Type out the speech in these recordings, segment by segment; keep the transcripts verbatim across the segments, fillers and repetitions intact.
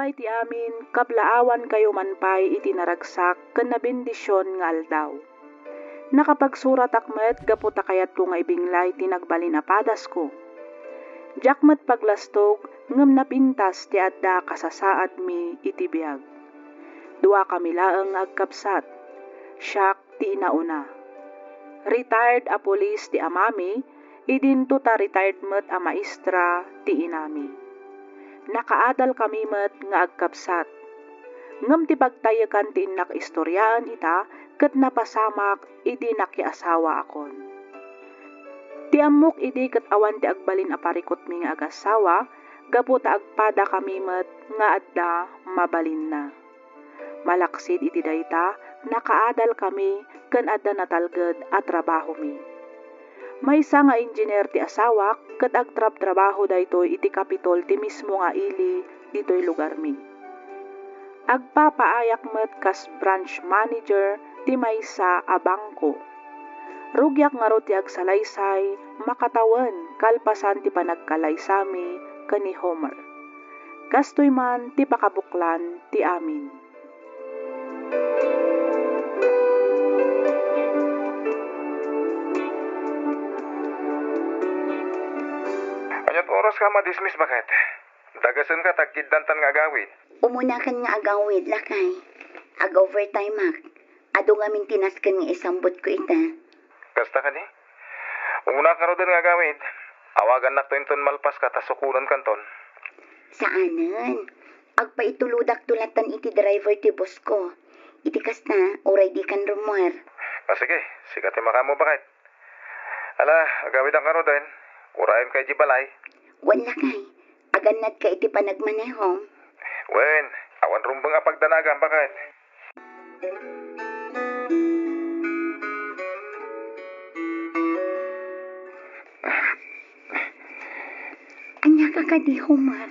Iti amin, kablaawankayo man pay iti naragsak ken nabendision nga aldaw. Nakapagsuratak met gapu ta kayatko nga ibinglay ti nagbalin a padasko. Diak met paglastog ngem napintas ti adda kasasaadmi iti biag. Duakami laeng nga agkabsat. Siak ti inauna. Retired a pulis ti amami, idinto ta retired met a maestra ti inami. Nakaadalkami met nga agkabsat. Ngem ti pagtayekan ti innak istoriaen ita ket napasamak idi nakiasawaakon. Ti ammok idi ket awan ti agbalin a parikutmi nga agasawa gapu ta agpadakami met nga adda mabalinna. Malaksid iti dayta, nakaadalkami ken adda natalged a trabahomi. Maysa nga engineer ti asawak ket agtrabtrabaho daytoy iti Capitol ti mismo nga ili ditoy lugarmi. Agpapaayak met kas branch manager ti maysa a bangko. Rugiak ngarud ti agsalaysay makatawen kalpasan ti panagkalaysami ken ni Homer. Kastoy man ti pakabuklan ti amin. Ania't oras ka madismiss, baket? Dagasenka ta agkiddantan nga agawid. Umunakan nga agawid, lakay. Ag-overtime-ak. Adu ngamin ti nasken nga isambutko ita. Kasta kadi? Umunak ngaruden nga agawid. Awagannakto inton malpaska ta sukonenkanton. Saanen. Agpaitulodakto latan iti driver ti boss ko. Iti kasta, uray dikan rummuar. Ah, sige, sika ti makaammo, baket. Ala, agawidak ngaruden. Urayenka idiay balay. Wen, lakay. Agannadka iti panagmanehom. Wen, awan rumbeng a pagdanagam, baket. Ania ka kadi, Homer?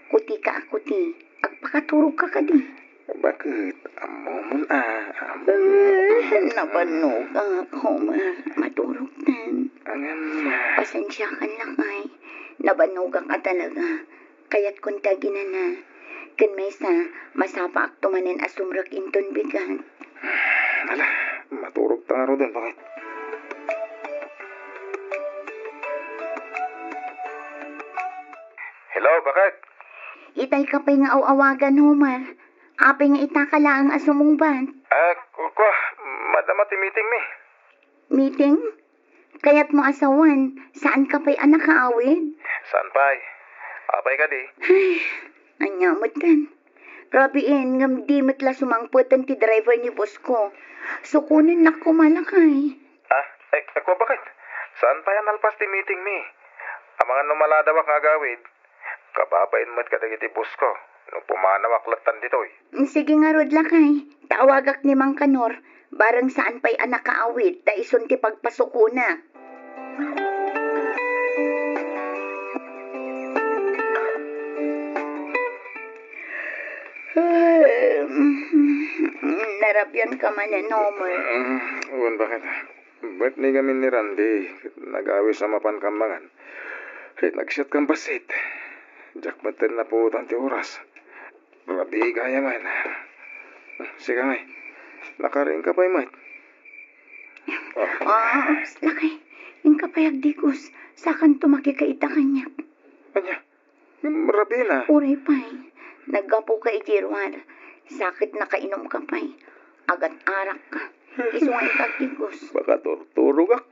Kuti ka a kuti. Agpakaturog ka kadi? Baket, ammomon a, ammomon. Eh, nabannogak, Homer. Maturogtan. Angan na. Pasensiakan, lakay. Nabannogak a talaga. Kayatkon ti aginana. Ken maysa, masapaakto manen a sumrek inton bigat. Ala, maturogta ngaruden, baket. Hello, baket? Itay ka pay nga aw-awagan, Homer. Apay nga ita ka laeng a sumungbat? Ah, ku-, kua, madama ti meeting mi. Meeting? Kayatmo a sawen, saan ka pay a nakaawid? Saan pay? Apay kadi? Ay, ania met kan? Rabiin, ngem di met la sumangpeten ti driver ni boss ko. Sukonennak koma, lakay. Ah, eh, eh, kua, baket? Saan pay a nalpas ti meeting mi? Amangan no maladawak nga agawid, kababain met kadagiti boss ko no pumanawak lattan ditoy. Sige ngarud, lakay. Ta awagak ni Mang Kanor, bareng saan pay a nakaawid ta isun ti pagpasukona. Narabian ka manen, Homer. Mm, wen, baket? Birthday ngamin ni Randy, ket nagawis a mapanka mangan. Ket nagsiat kan bassit. Diak met napuotan ti oras. Rabii gayam. Sika ngay, nakariingka pay met? Ah, lakay, inka pay agdigos. Sakanto makikaita kaniak. Ania? Rabii na. Uray pay, naggapuka iti ruar. Sakit nakainumka pay. Agat-arakka. Isu nga inka agdigos. Baka turturogak.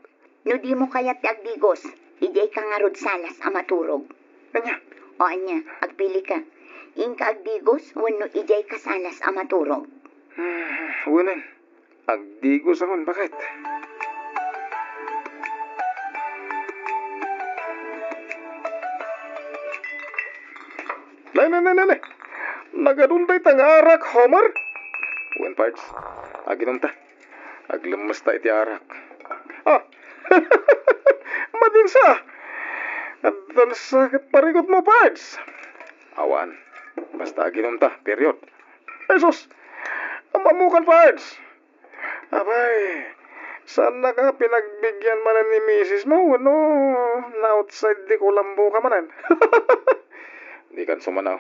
No dimo kayat ti agdigos, idiay ka ngarud salas a maturog. Ania? O ania, agpili ka. Inka agdigos wenno idiay ka salas a maturog? Hmm, wenen. Agdigos akon, baket. Nay, nay, nay, nay, nay. Nagadun dayta nga arak, Homer? Wen, pards. Aginom ta. Aglemmes ta iti arak. Ah! Madinsa! Addan sa ket parikutmo, pards. Awan. Basta aginom ta, period. Ay, sus! Am-ammokan, pards. Abay, saannaka pinagbigyan manen ni misis mo wenno na-outside ti kulambo ka manen? Dikan sumanaw.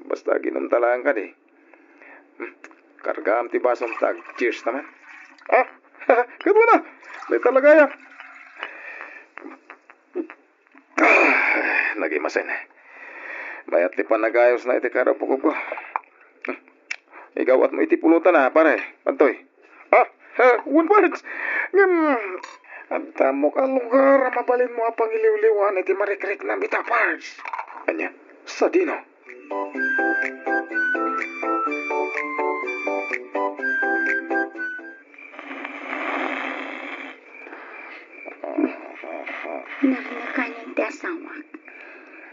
Basta aginom ta laeng kadi. Hmm, kargaam ti basom ta ag-cheers ta man. Ah, ket wana, dayta lagaya. Ah, nagimasen. Mayat ti panagayosna iti karupukupko. Hmm, igawatmo iti pulotana, pare. Adtoy. Ah, ha, wen, Pards. Ngem, adda amok a lugar a mabalinmo a pangiliwliwan iti marikriknam ita, Pards. Ania? Sadino? Narinakanan ti asawak.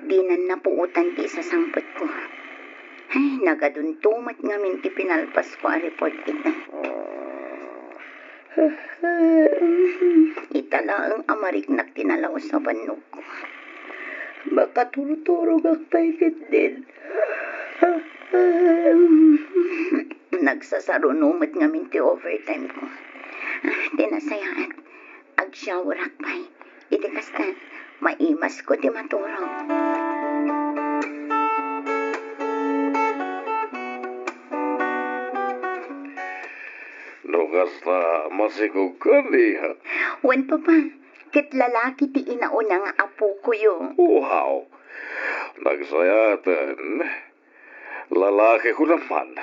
Dinan napuotan ti isasangpetko. Ay, nagadunto met ngamin ti pinalpasko a report ita. Ita laeng a mariknak ti nalaus a bannogko. Makaturturogak pay ketdin. Nagsasaruno met ngamin ti overtime ko. Ti nasayaat, agshowerak pay. Iti kasta, maimasko ti maturog. No kasta, masikogkan, iha. Wen, Papa, ket lalaki ti inauna nga apokoyo. Wow! Nagsayaaten. Lalaki ko naman.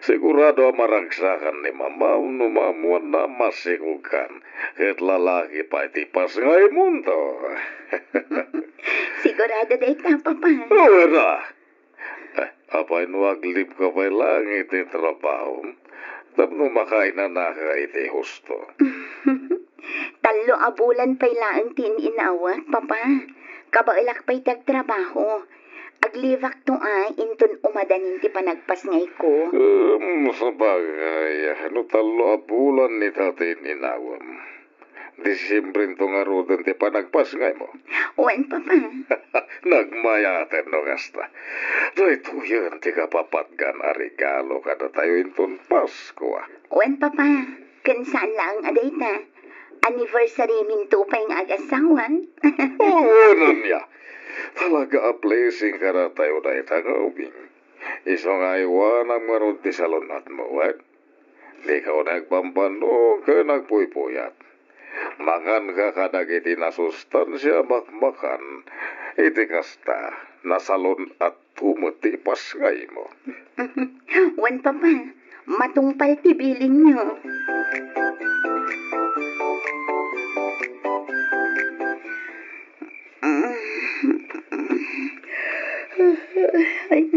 Sigurado a maragsakan ni Mama no maammoanna a masikogkan, ket lalaki pay ti pasngaymonto. Sigurado dayta, Papa. O, wen a. Eh, apay no ag-leave ka pay laeng iti trabaho tapno makainanaka iti husto? Tallo a bulan pay laeng ti in-inawek, Papa. Kabaelak pay ti agtrabaho. Ag-leave-akto a inton umadanin ti panagpasngayko. Um, sabagay, no tallo a bulan ita ti in-inawem, Disiembre ngaruden ti panagpasngaymo. Wen, Papa. Nagmayaten no kasta. Daytoyen ti kapapatgan a regalo kadatayo inton Pasko, a. Wen, Papa. Ken saan laeng a dayta. Anniversary minto pay nga agassawa. Oo, ania. Talaga a blessing kadatayo dayta nga ubing. Isu nga aywanam ngarud ti salun-atmo, wen? Dika unay agbambannog ken agpuypuyat. Manganka kadagiti nasustansia a makmakan, iti kasta, nasalun-atto met ti ipasngaymo. Wen, Papa, matungpal ti bilinyo. Ay,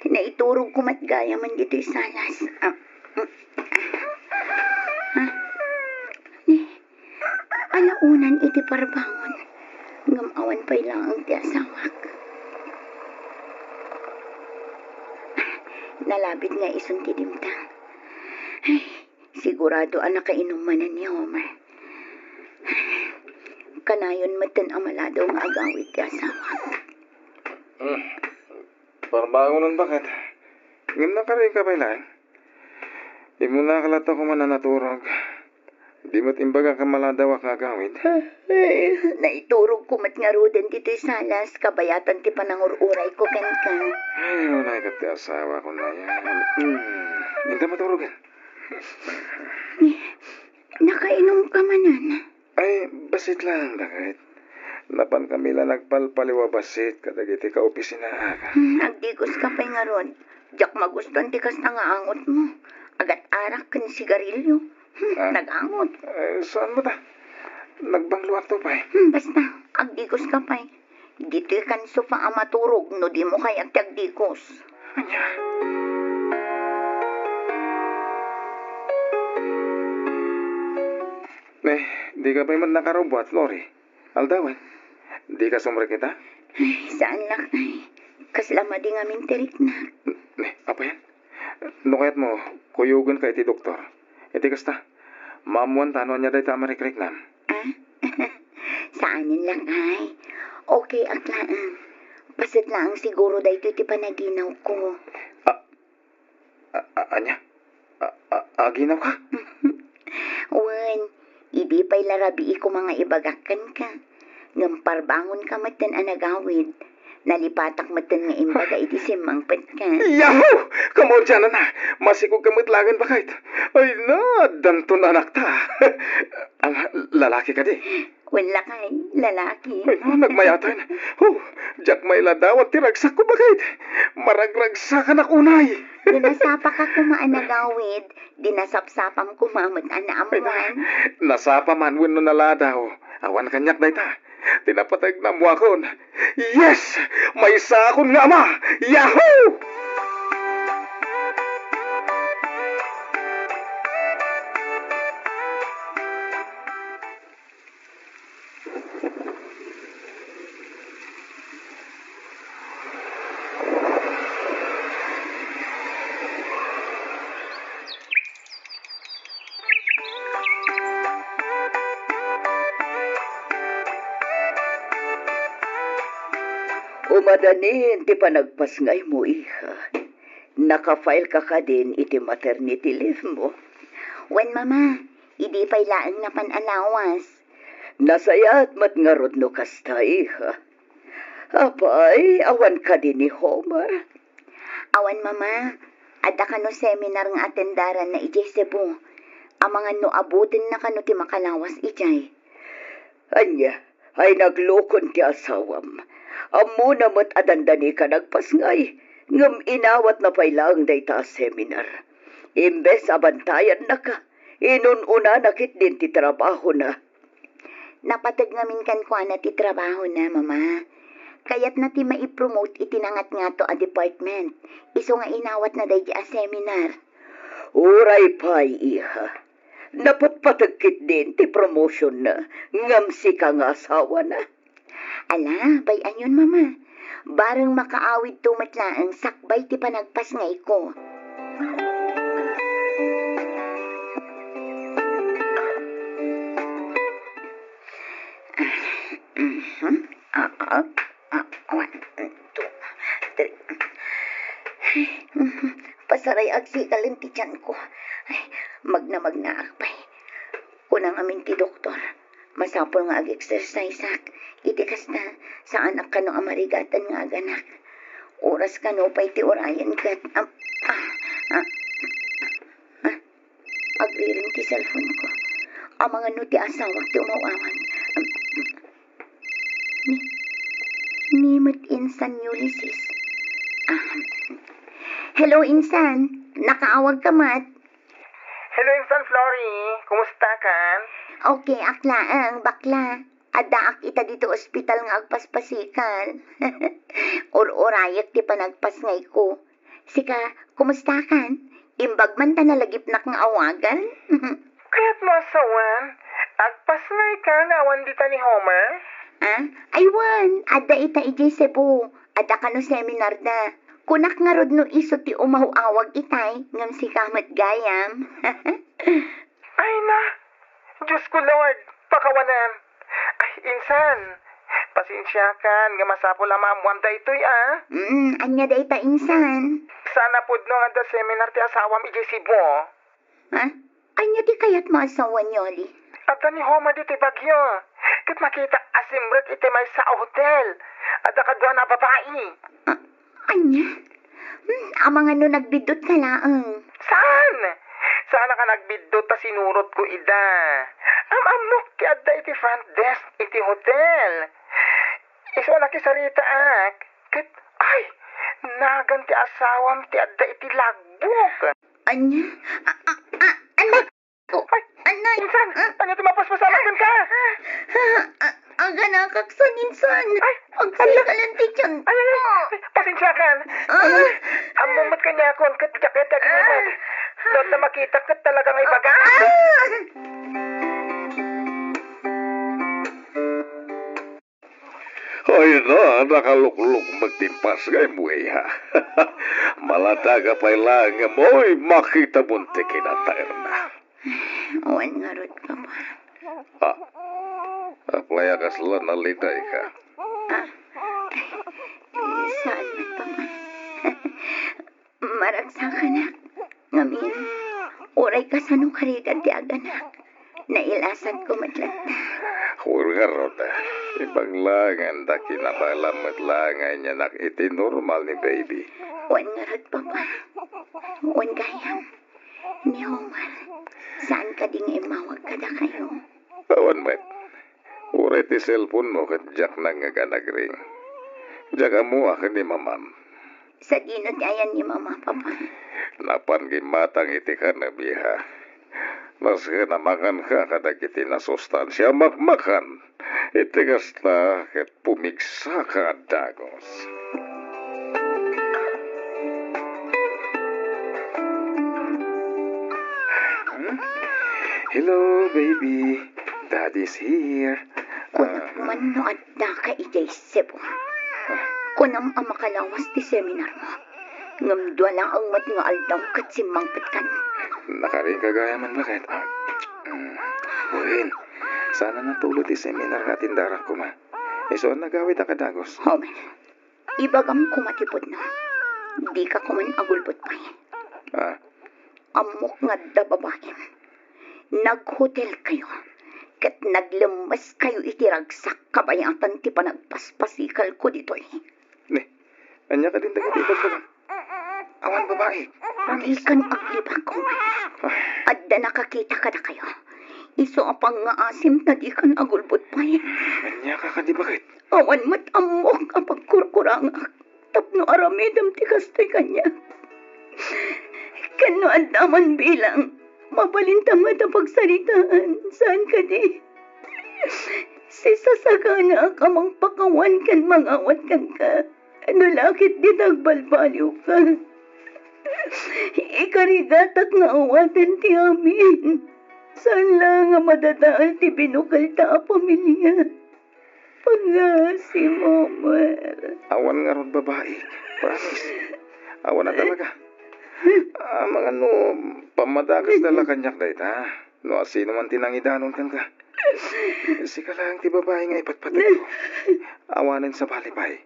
naiturogko met gayamen ditoy salas. Ah, ah, ah, ni, alauna iti parbangon, ngem awan pay laeng ti asawak. Nalabit nga isun ti dimtang. Ay, sigurado a nakainom manen ni Homer. Kanayon metten a maladaw nga agawid ti asawak. Hmm. Parbangonen, baket. Ngem nakarinka pay laeng? Immunaka latta koma a naturog. Di met imbagak a maladawak nga agawid. Ay, naiturogko met ngaruden ditoy salas, kabayatan ti panangur-urayko kenka. Ay, unay ket ti asawak, unay. Hmm. Inta maturogen. Nakainom ka manen? Ay, bassit laeng, baket. Napankami la nagpalpaliw a bassit kadagiti kaopisinaak. Hmm, agdiguska pay ngarud. Diak magustuan ti kasta nga angotmo. Agat-arak ken sigarilyo. Hmm, ah, nag-angot. Eh, saan met a? Nagbangloakto pay. Hmm, basta, agdiguska pay. Ditoy kan sofa a maturog no dimo kayat ti agdigus. Ania? Ne, dika pay met nakarubbuat, Lori. Aldawen, dika sumrekita? Ay, saan, lakay. Kasla madi ngamin ti riknak. Ne, apayan? No kayatmo, kuyogenka iti doktor. Iti kasta, maammoanta no ania dayta a marikriknam. Ah? Saanen, lakay. Okay ak laeng. Paset laeng siguro daytoy ti panaginawko. Ah, a-, a-, ania? A-, a-, aginawka? Wen, idi pay la rabii koma nga ibagak kenka. Ngem parbangonka metten a nagawid. Nalipatak metten nga imbaga iti simmangpetka. Yahoo! Kamaudiananna, masikog ka met laengen, baket. Ay na, addanton anakta. Ah, lalaki kadi? Wen lakay, lalaki. Ay, nagmayat. Huh, diak mailadawan ti ragsakko, baket. Maragragsakanak unay. No nasapaka koma a nagawid, di nasapsapam koma met a naammuan. Ay, nasapa man wenno naladaw, awan kaniak dayta. Ti napateg, naammuakon. Yes! Maysaakon nga ama! Yahoo! Umadanin ti panagpasngaymo, iha. Naka-file ka kadin iti maternity leave mo? Wen, Mama, idi pay laeng napan a lawas. Nasayaat met ngarud no kasta, iha. Apay, awan kadi ni Homer? Awan, Mama. Adda kano seminar nga atendaranna idiay Cebu. Amangan no abutenna kano ti makalawas idiay. Ania, ay naglukon ti asawam. Ammona met a dandani ka nagpasngay, ngem inawatna pay laeng dayta a seminar. Imbes a bantayannaka, inun-unana ketdin ti trabahona. Napateg ngamin kenkuana ti trabahona, Mama. Kayatna ti maipromote iti nangatngato a department, isu nga inawatna daydi a seminar. Uray pay, iha. Napatpateg ketdin ti promotionna, ngem sika nga asawana. Ala, bay-ayon, Mama. Bareng makaawidto met laeng sakbay ti panagpasngayko. Ah, mhm. Ah, ah, ah, one, two, three. Pasaray agsikalen ti tiyanko. Ay, magna-magnaak pay. Kuna ngamin ti doktor, masapul nga ag-exerciseak. Iti kasta, saanak kano a marigatan nga aganak. Oras kano pay ti urayen ket, am-, ah, ah, ah. Agriring ti cellphone ko. Amangan no ti asawak ti umaw-awag. Ni, ni met insan ni Ulysses. Ah. Hello, insan. Nakaawag ka met? Hello, insan Flori. Kumusta kan? Okay, ak laeng, bakla. Addaak ita dito ospital nga agpaspasikal. Ur-urayek ti panagpasngayko. Sika, kumusta kan? Imbag man ta nalagipnak nga awagan. Kayatmo a sawen, agpasngayka nga awan dita ni Homer? Ah? Ay wen, adda ita idiay Cebu. Adda kano seminar da. Kunak ngarud no isu ti umaw-awag itay, ngem sika met gayam. Ay na, Diyos ko, Lord, pakawanem. Ay, insan, pasensiakan nga masapul a maammoam daytoy, a? Mm, ania dayta, insan? Saan a pudno nga adda seminar ti asawam idiay Cebu? Ha? Ania ti kayatmo a sawen, Yoli? Adda ni Homer ditoy Baguio, ket nakitak a simrek iti maysa a hotel. Adda kaduana a babai. Ah, ania? Hmm, amangan no nagbiddutka laeng. Saan? Saanak a nagbiddut ta sinurotko ida. Am-ammok ti adda iti front desk iti hotel. Isu a nakisaritaak, ket, ay, nagan ti asawam ti adda iti logbook. Ania? A, a, a, anak! Ay, anay! Insan! Ah? Ania ti mapaspasamak kenka? Ah, ah, aganakak san, insan. Ay, agsikalan ti tiyan. Ay, ay, ay, ay, pasensiakan. Ah. Ay, ammom met kaniakon, ket diak ket agrimek. No adda makitak, ket talaga nga ibaga. Ah! Ay na, nakaluklok met ti pasngaymo, iha. Malataga pay laeng nga, moy, makitamon ti kinatayna. Wen ngarud, Papa. Ah, apay a kasla nalitayka? Ah, saan met, Papa. Maragsakanak. Ngamin, uray kasano karigat ti aganak, nailasatko met latta. Wen ngarud, Ibaglaengen ta kinabalam met laeng nga inianak iti normal ni baby. Wen ngarud, Papa. Wen gayam. Ni Homer, saan kadi nga immawag kadakayo? Awan met. Uray ti cellphone mo ket diak nangngeg a nagring. Diak ammo a ken ni Mamam. Sadino ti ayan ni Mama, Papa? Napan gimmatang iti kanabia. Nasken a manganka kadagiti nasustansia a makmakan. Iti kasta, ket pumigsaka a dagus. Hmm? Hello, baby. Daddy's here. Kunak Ah. man no addaka idiay Cebu. Kunam a makalawas ti seminar mo. Ngem dua laeng met nga aldaw ket simmangpetkan. Nakarinka gayam, baket. Ah, mm. Wen, saan a natulo ti seminar nga atindarak koma. Isu a nagawid a kadagus. Homer, ibagam koma ti pudno. Dika koman agulbod pay. Ah. Ammok nga adda babaem. Naghotelkayo, ket naglemmeskay iti ragsak kabayatan ti panagpaspasikalko ditoy. Ne, ania kadin dagiti ibagbagam? Awan babai. Promise. Dikan aglibak, Homer. Ay. Adda nakakita kadakayo. Isu a pangngaasim ta dikan agulbod pay. Ania ka kadi, baket? Awan met ammok a pagkurkurangak tapno aramidem ti kastoy kaniak. Ken no adda man bilang, mabalinta met a pagsaritaan, saan kadi? Sisasaganak a mangpakawan ken mangawat kenka, no la ket dita agbalbaliwka. Ikarigatak nga awaten ti amin. Saan la nga madadael ti binukelta a pamilia. Pangngaasim, Homer. Awan ngarud babai. Promise. Awan a talaga. Amangan no, pammadakes na la kaniak dayta. No asino man ti nangidanon kenka. Sika laeng ti babai nga ipatpategko. Awanen sabali pay.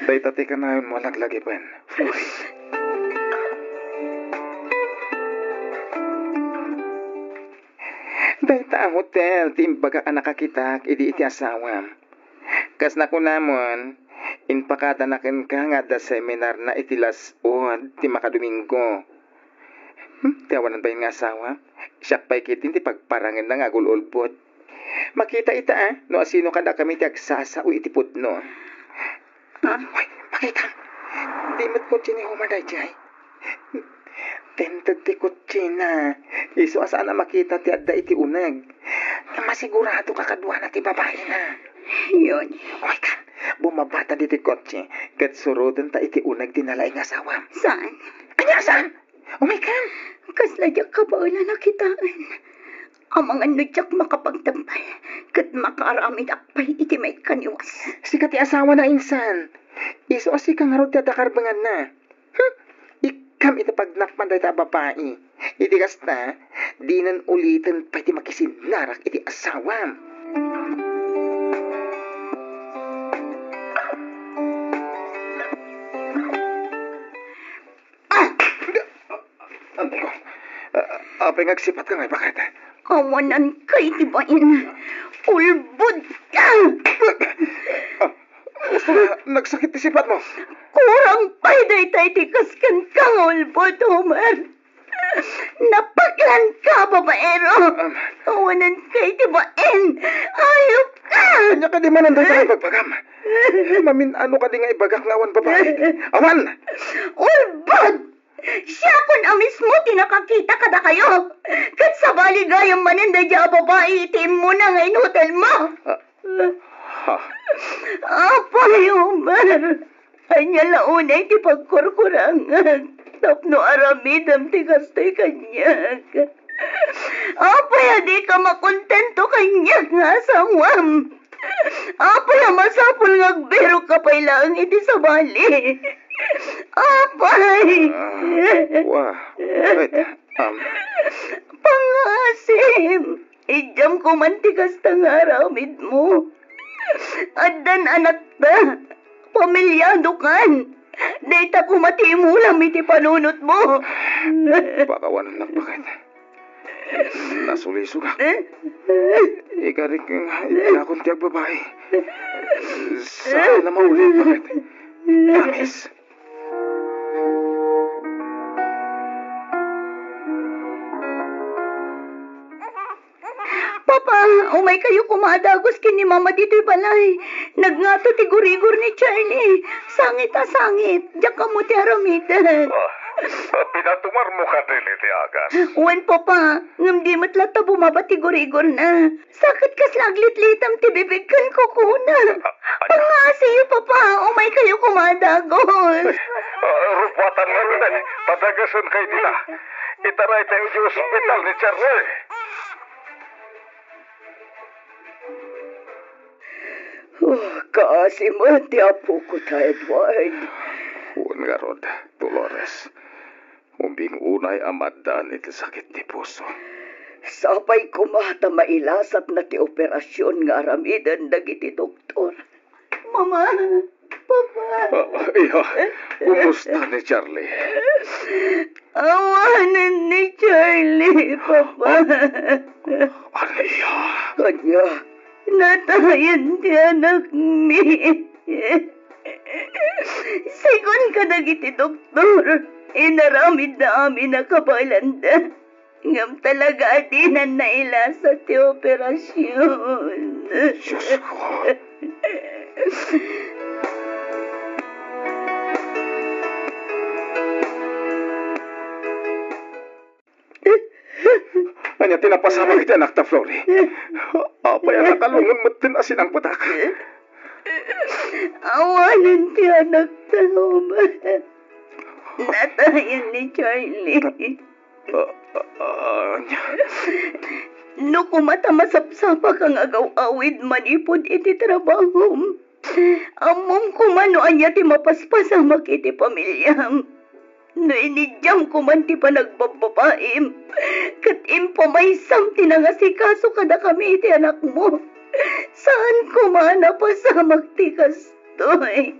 Dayta ti kanayonmo a laglagipen. Dayta a hotel ti imbagak a nakakitak idi iti asawam. Kas nakunamon, impakadanak kenka nga adda seminarna iti las-ud ti makadomingo. Hmm, ti awanan bain nga asawa, siak pay ketdin ti pagparangenna nga agul-ulbod. Makita ita, a, no asino kadakami ti agsasao iti pudno. Ah? Uy, makita. Di met kotse ni Homer daydiay. Tinted ti kotsena. Isu a saan a makita ti adda iti uneg. Masigurado ka kaduana ti babaina. Yun. Uy, kan, bumabata ditoy kotse, ket surotenta iti uneg ti nalaing nga asawam. Saan? Ania saan? Umay kan. Kasla diak kabaelan a kitaen. Amangan no diak makapagtembal, ket makaaramidak pay iti maikaniwas. Sika ti asawana, insan. Isu a sika ngarud ti adda karbenganna. Hmm? Ikkam iti pagnakpan dayta a babai. Iti kasta, dinen uliten pay ti makisinnarak iti asawam. Ah! Antay ko. Ah, apay nga agsipatka nga ibaket? Awanan kay ti bain. Ulbod ka! Ah, usto nga, nagsakit ti sipatmo. Kurang pay dayta iti kas kenka nga ulbod, Homer. Napaklan ka, babaero. Um, Awanan kay ti bain. Ayop ka! Ania kadi manen dayta nga ibagbagam? Mamin-ano kadi nga ibagak nga awan babai? Awan! Ulbod! Siakon a mismo ti nakakita kadakayo. Ket sabali gayam manen daydiay a babai iti immuna nga inhotelmo. Ah, ha? Apay, Homer, ania la unay ti pagkurkurangak tapno aramidem ti kastoy kaniak? Apay a dika makontento kaniak nga asawam? Apay a masapul nga agbirokka pay laeng iti sabali? Apay! Ah, wa, wait, um. Pangngaasim, idiam koman ti kasta nga aramidmo. Addan anakta, pamiliadokan. Dayta koma ti imulam iti panunotmo. Pakawanennak, baket. Nasulisogak. Ikarik nga idiakon ti agbabai. Saan a maulit, bakit? Promise. Papa, umay kayo koma a dagus ken ni Mama ditoy balay. Nagngato ti gurigor ni Charlie. Sangit a sangit. Diak ammo ti aramiden. Ah, ah, pinatungarmo kadin iti agas? Wen, Papa. Ngem di met latta bumaba ti gurigorna. Sakit kasla aglitlitam ti bibig ken kukuna. Ah, ania? Pangngaasiyo, Papa. Umay kayo koma a dagus. Ah, rupatan ngaruden. Padagasenka iti na. Itaray tayo iti ospital ni Charlie. Oh, kaasi met ti apok ta, Edward. Wen ngarud, Dolores. Umbing unay a maaddaan iti sakit ti puso. Sapay koma ta mailasatna ti operasion nga aramiden dagiti doktor. Mama, Papa. Ah, iya, kumusta ni Charlie? Awanen ni Charlie, Papa. Ah, ania? Ania? Natayen ti anakmi. Sigun kadagiti doktor, inaramidda amin a kabaelanda. Ngem talaga a dinan nailasa ti operasion. Diosko. Ania ti napasamak iti anakta, Flori? Apay a nakalungon metten a sinangpetak? Awanen ti anakta, Roma. Natayen ni Charlie. Ah, ah, ah, ania? No koma ta masapsapaka nga agaw-awid manipud iti trabahom, ammom koma no ania ti mapaspasamak iti pamiliam. No inidiam koman ti panagbabbabaim, ket impamaysam ti nangasikaso kadakami iti anakmo, saan koma a napasamak ti kastoy.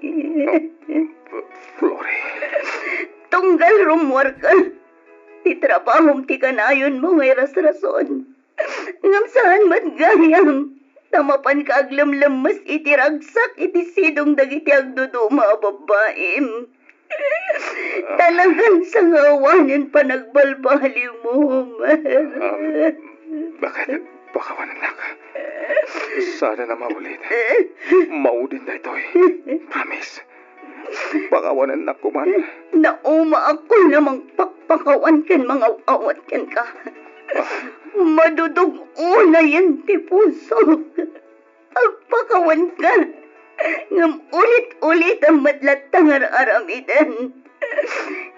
Flori. Tunggal rummuarka, ti trabahom ti kanayonmo nga irasrason. Ngem saan met gayam, ta mapanka aglemlemmes iti ragsak iti sidong dagiti agduduma a babbaim. Talagan sangawanen panagbalbalimom. Ah, bakit? Pakawanennak. Saan a maulit. Maudin daytoy. Promise. Pakawanennak koman. Naumaak a mangpakpakawan ken mangaw-awat kenka. Ah. Madudug-onayen ti pusok. Agpakawanka. Ngem ulit-ulitem met latta nga ar-aramiden.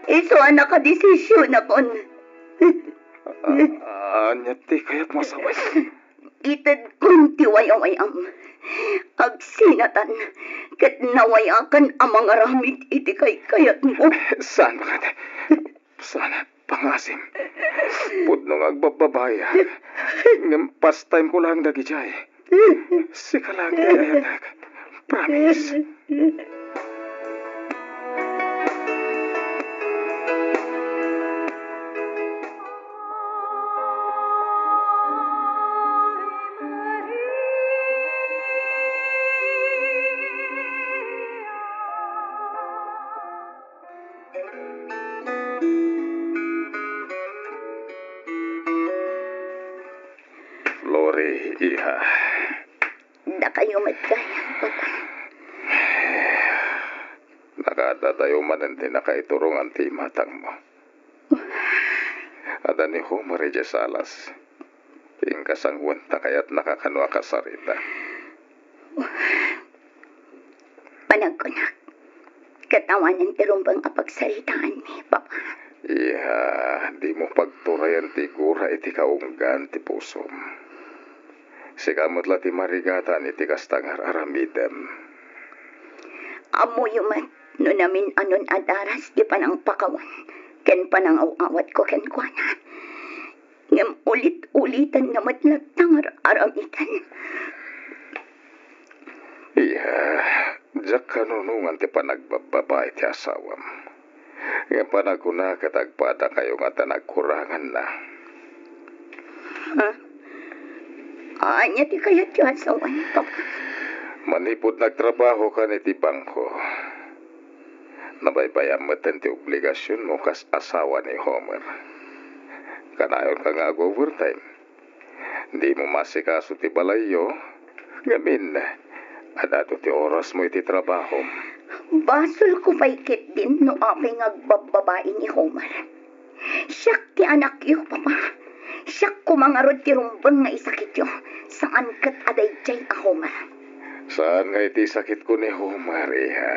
Isu a nakadesisionakon. Ah, ania ti kayatmo a sawen? Itedkon ti wayawayam. Agsinatan ket nawayakan a mangaramid iti kaykayatmo. Saan, bakit? Saan, pangasim. Pudno nga agbabbabayak. Ngem pastayko laeng dagidiay. Sika laeng ti ayannak. Promise. Flori, iha. Dakayo met gayam, Papa. Nakaadda tayo manen ti nakaiturongan ti imatangmo. Adda ni Homer idiay salas. Inka sangoen ta kayatnaka kano a kasarita. Panagkunak, ket awanen ti rumbeng a pagsaritaanmi, Papa. Iha, dimo pagturayan ti gura iti kaunggan ti pusom. Sika met la ti marigatan iti kasta nga ar-aramidem. Ammoyo met no namin-anon a daras ti panangpakawan ken panangaw-awatko kenkuana. Ngem ulit-ulitanna met latta nga ar-aramiden. Iya, diak kanunongan ti panagbabbabae ti asawam. Ngem panagkuna ket agpadakayo nga adda nagkuranganna. Ha? Ania ti kayatyo a sawen, Papa? Manipud nagtrabahokan iti bangko, nabaybayam metten ti obligasionmo kas asawa ni Homer. Kanayonka nga ag-overtime. Dimo maasikaso ti balayyo, ngamin, ad-adu ti orasmo iti trabahom. Basolko pay ketdin no apay nga agbabbabai ni Homer. Siak ti anakyo, Papa. Siak koma ngarud ti rumbeng nga isakityo, saan ket a daydiay a Homer. Saan nga iti sakitko ni Homer, iha.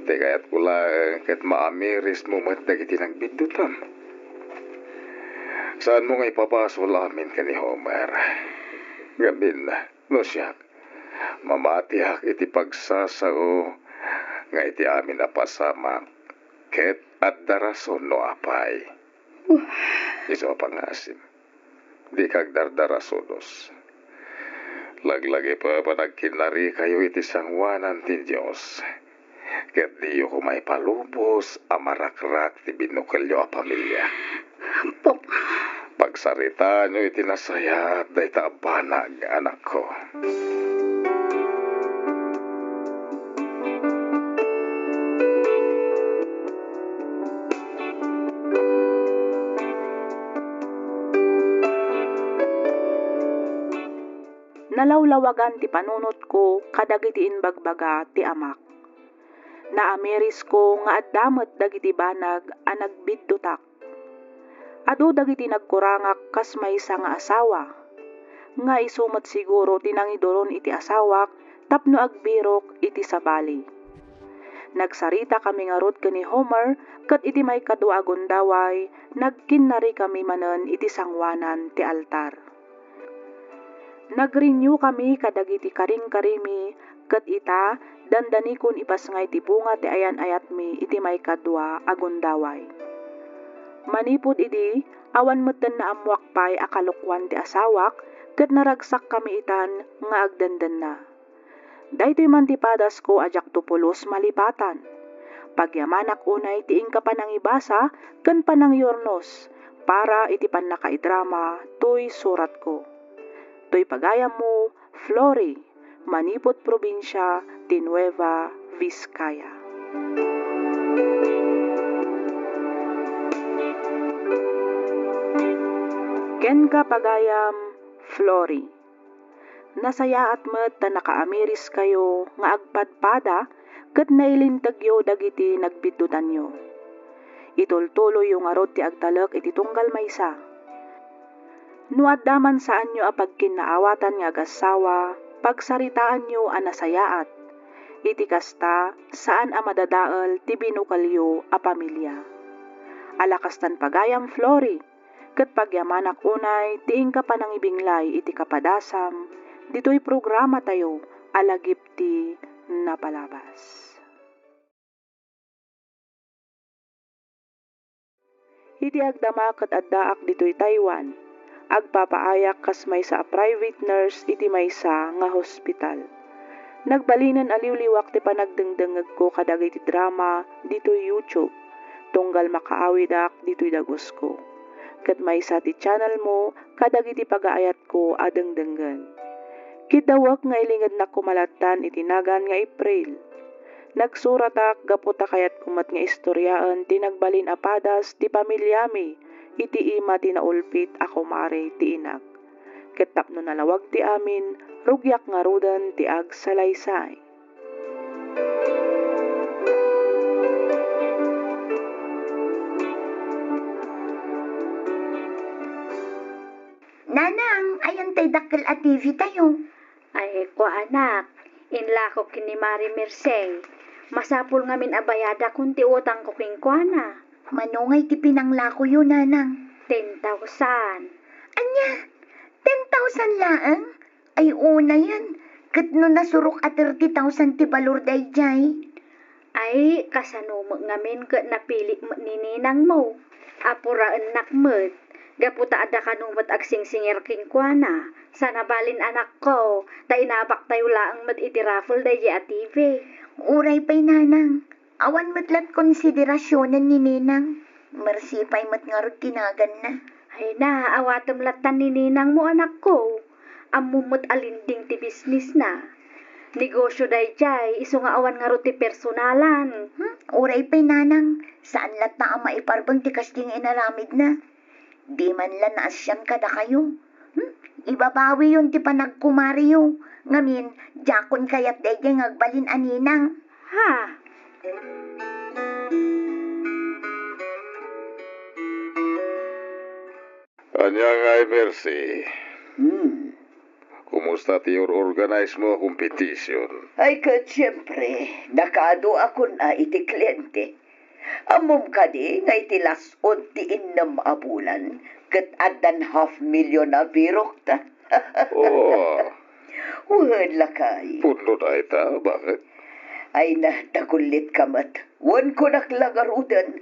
Ti kayatko laeng ket maamirismo met dagiti nagbiddutam. Saanmo nga ipabasol amin ken ni Homer. Ngamin, no siak, mamatiak iti pagsasao nga iti amin a pasamak, ket adda rason no apay. Isu a pangasim, dika agdardarasodos. Laglagipem a nagkinnarikayo iti sangoanan ti Dios, ket diyo koma ipalubos a marakrak ti binukelyo a pamilia. Papa. Pagsaritaanyo iti nasayaat dayta a banag, anakko. Nalawlawagan ti panunotko kadagiti imbagbaga ti amak. Naamirisko nga adda met dagiti banag a nagbiddutak. Adu dagiti nagkurangak kas maysa nga asawa, nga isu met siguro ti nangiduron iti asawak tapno agbirok iti sabali. Nagsaritakami ngarud ken ni Homer, ket iti maikadua a gundaway, nagkinnarikami manen iti sangoanan ti altar. Nagrenew kami kadagiti karingkarimi, ket ita, dandanikon ipasngay ti bunga ti ayan-ayatmi iti maikadua a gundaway. Manipud idi, awan metten naammoak pay a kalokuan ti asawak, ket naragsakkami itan nga agdendenna. Daytoy man ti padasko a diakto pulos malipatan. Pagyamanak unay ti inka panangibasa ken panangyurnos para iti pannakaidrama toy suratko. Toy pagayammo, Flory, manipud probinsia ti Nueva Vizcaya. Kenka, pagayam, Flory. Nasayaat met ta nakaamiriskayo nga agpadpada ket nailintegyo dagiti nagbiddutanyo. Itultuloyyo ngarud ti agtalek iti tunggal maysa. No adda man saanyo a pagkinnaawatan nga agassawa, pagsaritaanyo a nasayaat. Iti kasta, saan a madadael ti binukelyo a pamilia. Ala kastan pagayam, Flory, ket pagyamanak unay ti inka panangibinglay iti kapadasam ditoy programatayo a Lagip ti Napalabas. Iti agdama ket addaak ditoy Taiwan, agpapaayak kas maysa a private nurse iti maysa nga hospital. Nagbalinen a liwliwak ti panagdengdengngegko kadagiti drama ditoy YouTube, tunggal makaawidak ditoy dagusko. Ket maysa ti channelmo kadagiti pagaayatko a dengdenggen. Kiddawek nga ilingednak koma lattan iti nagan nga April. Nagsuratak gapu ta kayatko met nga istoriaen ti nagbalin a padas ti pamiliami iti ima ti naulpit a kumare ti inak. Ket tapno nalawag ti amin, rugiak ngaruden ti agsalaysay. Nanang, ayan tay dakkel a T V tayo? Ay, kua, anak, inlako ken ni Mari Merced. Masapul ngamin a bayadakon ti utangko kenkuana. Mano ngay ti pinanglakoyo, Nanang? Ten thousand. Ania? Ten thousand laeng? Ay, unayen. Ket no nasurok a thirty thousand ti balor daydiay? Ay, kasano met ngamin ket napili met ni ninangmo? Apuraennak met, gapu ta adda kano met agsingsingir kenkuana. Sana balin, anakko, ta inabaktayo laeng met iti raffle daydiay a T V. Uray pay, Nanang. Awan met lat konsiderasionen ni Ninang. Mersi pay met ngarud ti naganna. Ay na, awatem lattan ni Ninangmo, anakko. Ammom met a lending ti bisnisna. Negosyo daydiay, isu nga awan ngarud ti personalan. Hmm, uray pay, nanang, saan latta a maiparbeng ti kasdi nga inaramidna. Di man la naasian kadakayo. Hmm, ibabawiyon ti panagkumariyo. Ngamin, diakon kayat daydiay nga agbalin a ninang. Ha? Ania ngay, Mercy? Hmm. Kumusta ti or-organize mo a competition? Ay, ket siyempre, nakaadu a kun-a iti kliente. Ammom kadi nga iti las-ud ti innem a bulan, ket addan half million a birokta? Oo. Wen, lakay. Pudno dayta, bakit? Ay na, dagulitka met. Wen, kunak la ngaruden.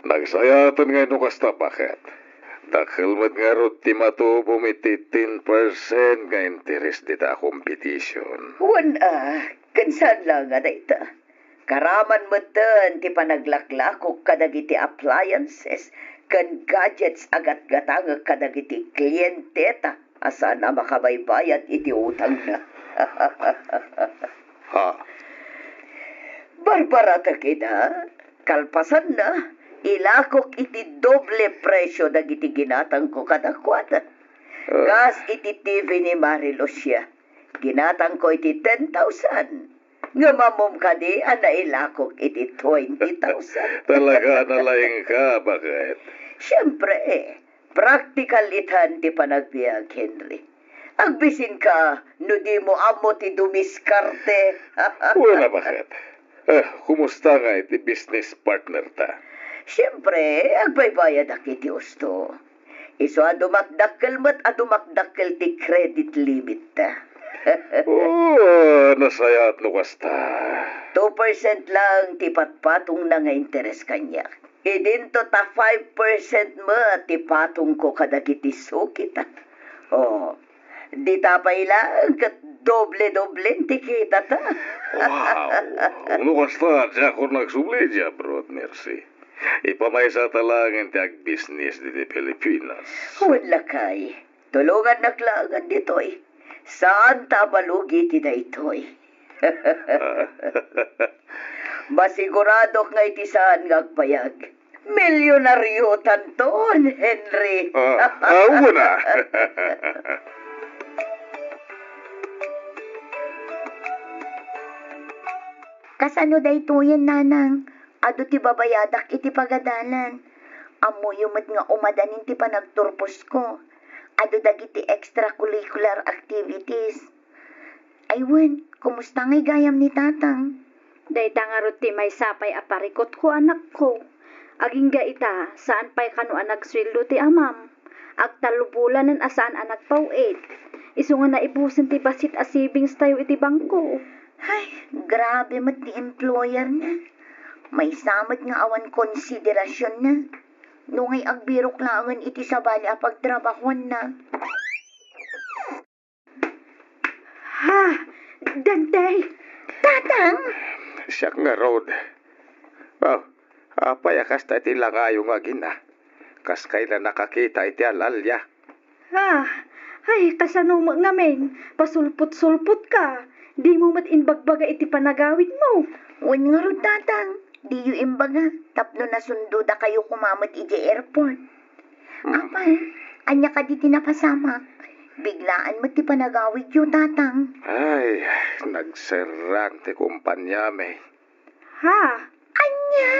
Nagsayaatan ngay no kasta, bakit? Dakkel met ngarud ti matubom iti ten percent nga interes dita a competition. Wen a, ken saan la nga dayta. Karaman metten ti panaglaklakok kadagiti appliances ken gadgets a gatgatangek kadagiti klienteta a saan a makabaybayad iti utangna. Ha? Barbaratek ida, kalpasanna, ilakok iti doble presio dagiti ginatangko kadakuada. Ah. Kas iti T V ni Mari Lucia, ginatangko iti ten thousand. Ngem ammom kadi a nailakok iti twenty thousand? Talaga a nalaingka, bakit? Siyempre, praktikal itan ti panagbiag, Henry. Agbisinka no dimo ammo ti dumiskarte. Wen a, bakit? Eh, kumusta ngay ti business partner ta? Siyempre, agbaybayadak iti husto. Isu a dumakdakkel met a dumakdakkel ti credit limit ta. Oo, nasayaat no kasta. Two percent lang ti patpatongna nga interes kaniak. Idinto ta five percent met ti patongko kadagiti sukita. Oh, dita pay laeng ket doble-doblen ti kitata. Wow! No kasta, diakon agsubli idiay abroad, Mercy. Ipamaysata laeng ti agbisnis ditoy Pilipinas. Wen, lakay, tulongannak laengen ditoy. Saanta a malugi ti daytoy. Masiguradok nga iti saan nga agbayag, milyonariotanton, Henry. Ah, ah, wen a. Kasano daytoyen, nanang? Adu ti babayadak iti pagadalan. Ammoyo met nga umadanin ti panagturposko. Adu dagiti extracurricular activities. Ay wen, kumusta ngay gayam ni tatang? Dayta ngarud ti maysa pay a parikutko, anakko. Agingga ita, saan pay kano a nagsueldo ti amam. Agtallo bulanen a saan a nagpaw-id. Isu nga naibusen ti bassit a savings tayo iti bangko. Ay, grabe met ti employer na. Maysa met nga awan konsiderasyon na. No ngay agbirok laengen iti sabali a pagtrabahuan na. Ha? Dantay? Tatang? Siak ngarud. Oh, apay a kasta iti langayo nga agina? Kas kayna nakakita iti al-alia. Ha? Ay, kasano met ngamin? Pasulpot-sulpot ka. Dimo met imbagbaga iti panagawidmo. Wen ngarud, tatang. Diyo imbaga, tapno nasundodakayo koma met idiay airport. Hmm. Apay, ania kadi ti napasamak? Biglaan met ti panagawidyo, tatang. Ay, nagserrang ti kumpaniami. Ha? Ania?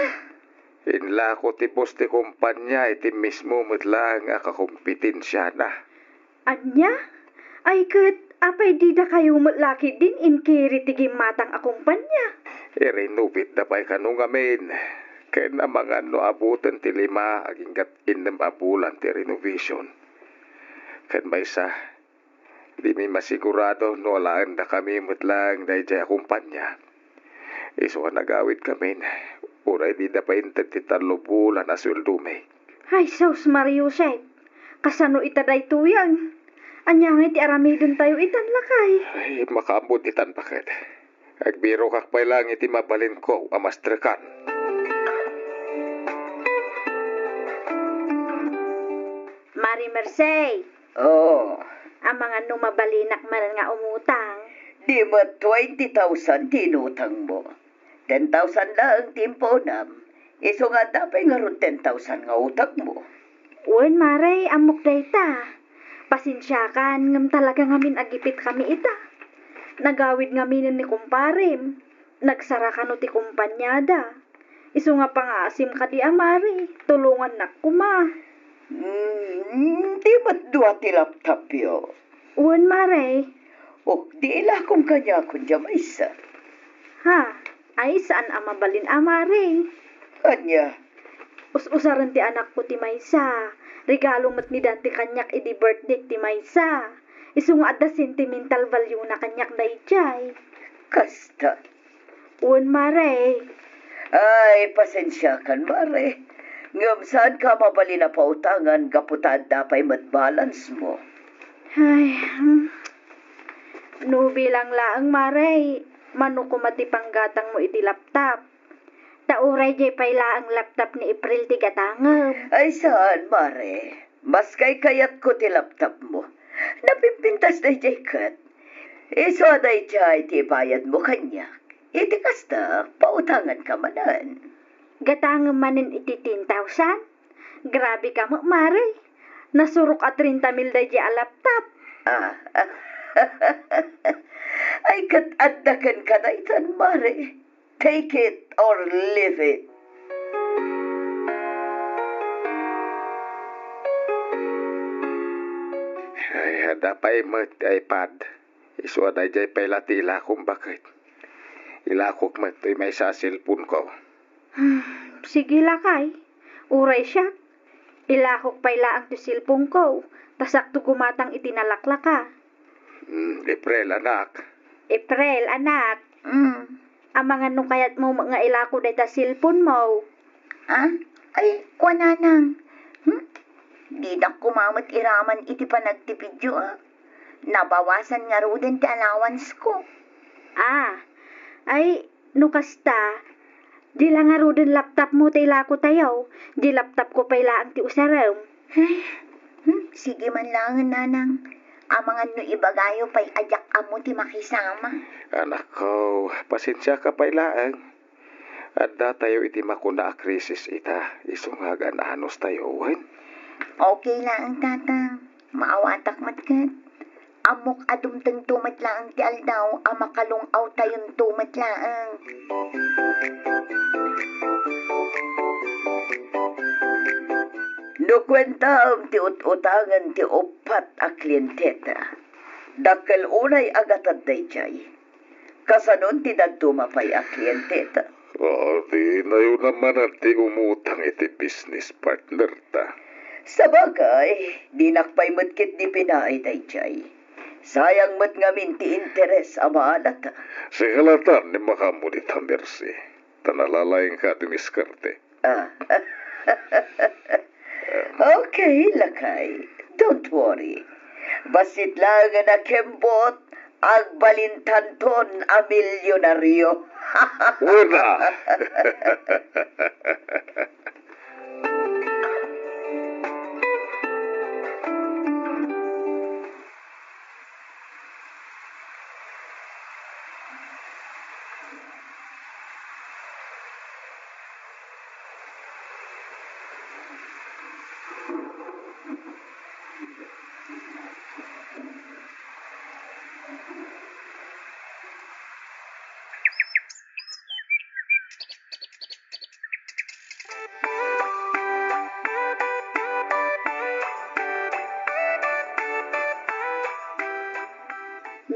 Inlako ti boss ti kumpania iti mismo met laeng a kakompetensiana. Ania? Ay ket, apay didakayo met la ketdin inkiri ti gimmatang a kumpania? I-renovate da pay kano ngamin. Ken amangan no abuten ti lima agingga innem a bulan ti renovation. Ken maysa, dimi masigurado no alaendakami met laeng daydiay a kumpania. Isu a nagawidkamin, uray dida pay inted ti tallo bulan a sueldomi. Ay, sus, Maria Jose, kasano ita daytoyen? Ania ngay ti aramidentayo itan, lakay? Ay, makaammod itan, baket. Agbirokak pay laeng iti mabalinko a Mastercard. Mari Merced. Oo. Amangan no mabalinak manen nga umutang. Di met twenty thousand ti inutangmo. Ten thousand laeng ti impuonam. Isu nga adda pay ngarud ten thousand nga utangmo. Wen, Mare, ammok dayta. Pasensiakan, ngem talaga ngamin agipitkami ita. Nagawid ngaminen ni kumparem. Nagsara kano ti kumpaniada. Isu nga pangaasim kadi a, Mare, tulongannak koma. Mm, di met dua ti laptopyo? Wen, Mare. O, di ilakom kaniakon dia maysa. Ha? Ay, saan a mabalin a, Mare? Ania? Us-usaren ti anakko ti maysa. Regalo met ni Dante kaniak idi birthday ti maysa. Isu nga adda sentimental value na kaniak daydiay. Kasta. Wen, Mare. Ay, pasensiakan, Mare. Ngem saanka mabalin a pautangan gapu ta adda pay met balance mo. Ay, hmm. No bilang laeng, Mare, mano koma ti panggatangmo iti laptop. Ta uray diay pay laeng laptop ni April ti gatangem. Ay, saan, Mare. Mas kaykayatko ti laptopmo. Napimpintas daydiay ket. Isu a daydiay ti ibayadmo kaniak. Iti kasta, pautanganka manen. Gatangem manen iti ten thousand? Grabe ka met, Mare. Nasurok a treinta mil daydiay a laptop. Ah. Ay, ket adda kenka daytan, Mare. Take it or leave it. Ay, adda pay met ti iPad. Isu a daydiay pay la ti ilakom baket. Ilakok met toy maysa a cellphone-ko. Hmm, sige lakay. Uray siak. Ilakok pay laeng ti cellphone-ko. Ta sakto gumatang iti nalaklaka. Hmm, April, anak. April, anak. Hmm. Amangan no kayatmo met nga ilako dayta cellphone-mo. Ah? Ay, kua, nanang. Hmm? Didak koma met iraman iti panagtipidyo, ah. Nabawasan ngaruden ti allowance-ko. Ah, ay, no kasta, di la ngaruden laptop-mo ti ilako tayo. Di laptop-ko pay laeng ti usarem. Ay, hmm, sige man laengen, nanang. Amangan no ibagayo pay a diak ammo ti makisama. Anakko, pasensiaka pay laeng. Adda tayo iti makuna a krisis ita, isu nga agan-anos tayo, wen? Okay laeng, tatang. Maawatak met ket. Ammok a dumtengto met laeng ti aldaw a makalung-awtayonto met laeng. No kuentaem ti ut-utangen ti uppat a klienteta, dakkel unay a gatad daydiay. Kasanon ti dadduma pay a klienteta? Ah, di nayo namanad ti umutang iti business partner ta. Sabagay, dinak pay met ketdi pinaay daydiay. Sayang met ngamin ti interes a maalata. Sikalatan ni makaammo dita, Mercy. Ta nalalaingka a dumiskarte. Ah. Okay, lakay. Don't worry. Bassit laeng a nakembot, agbalintanton a milyonaryo. Una!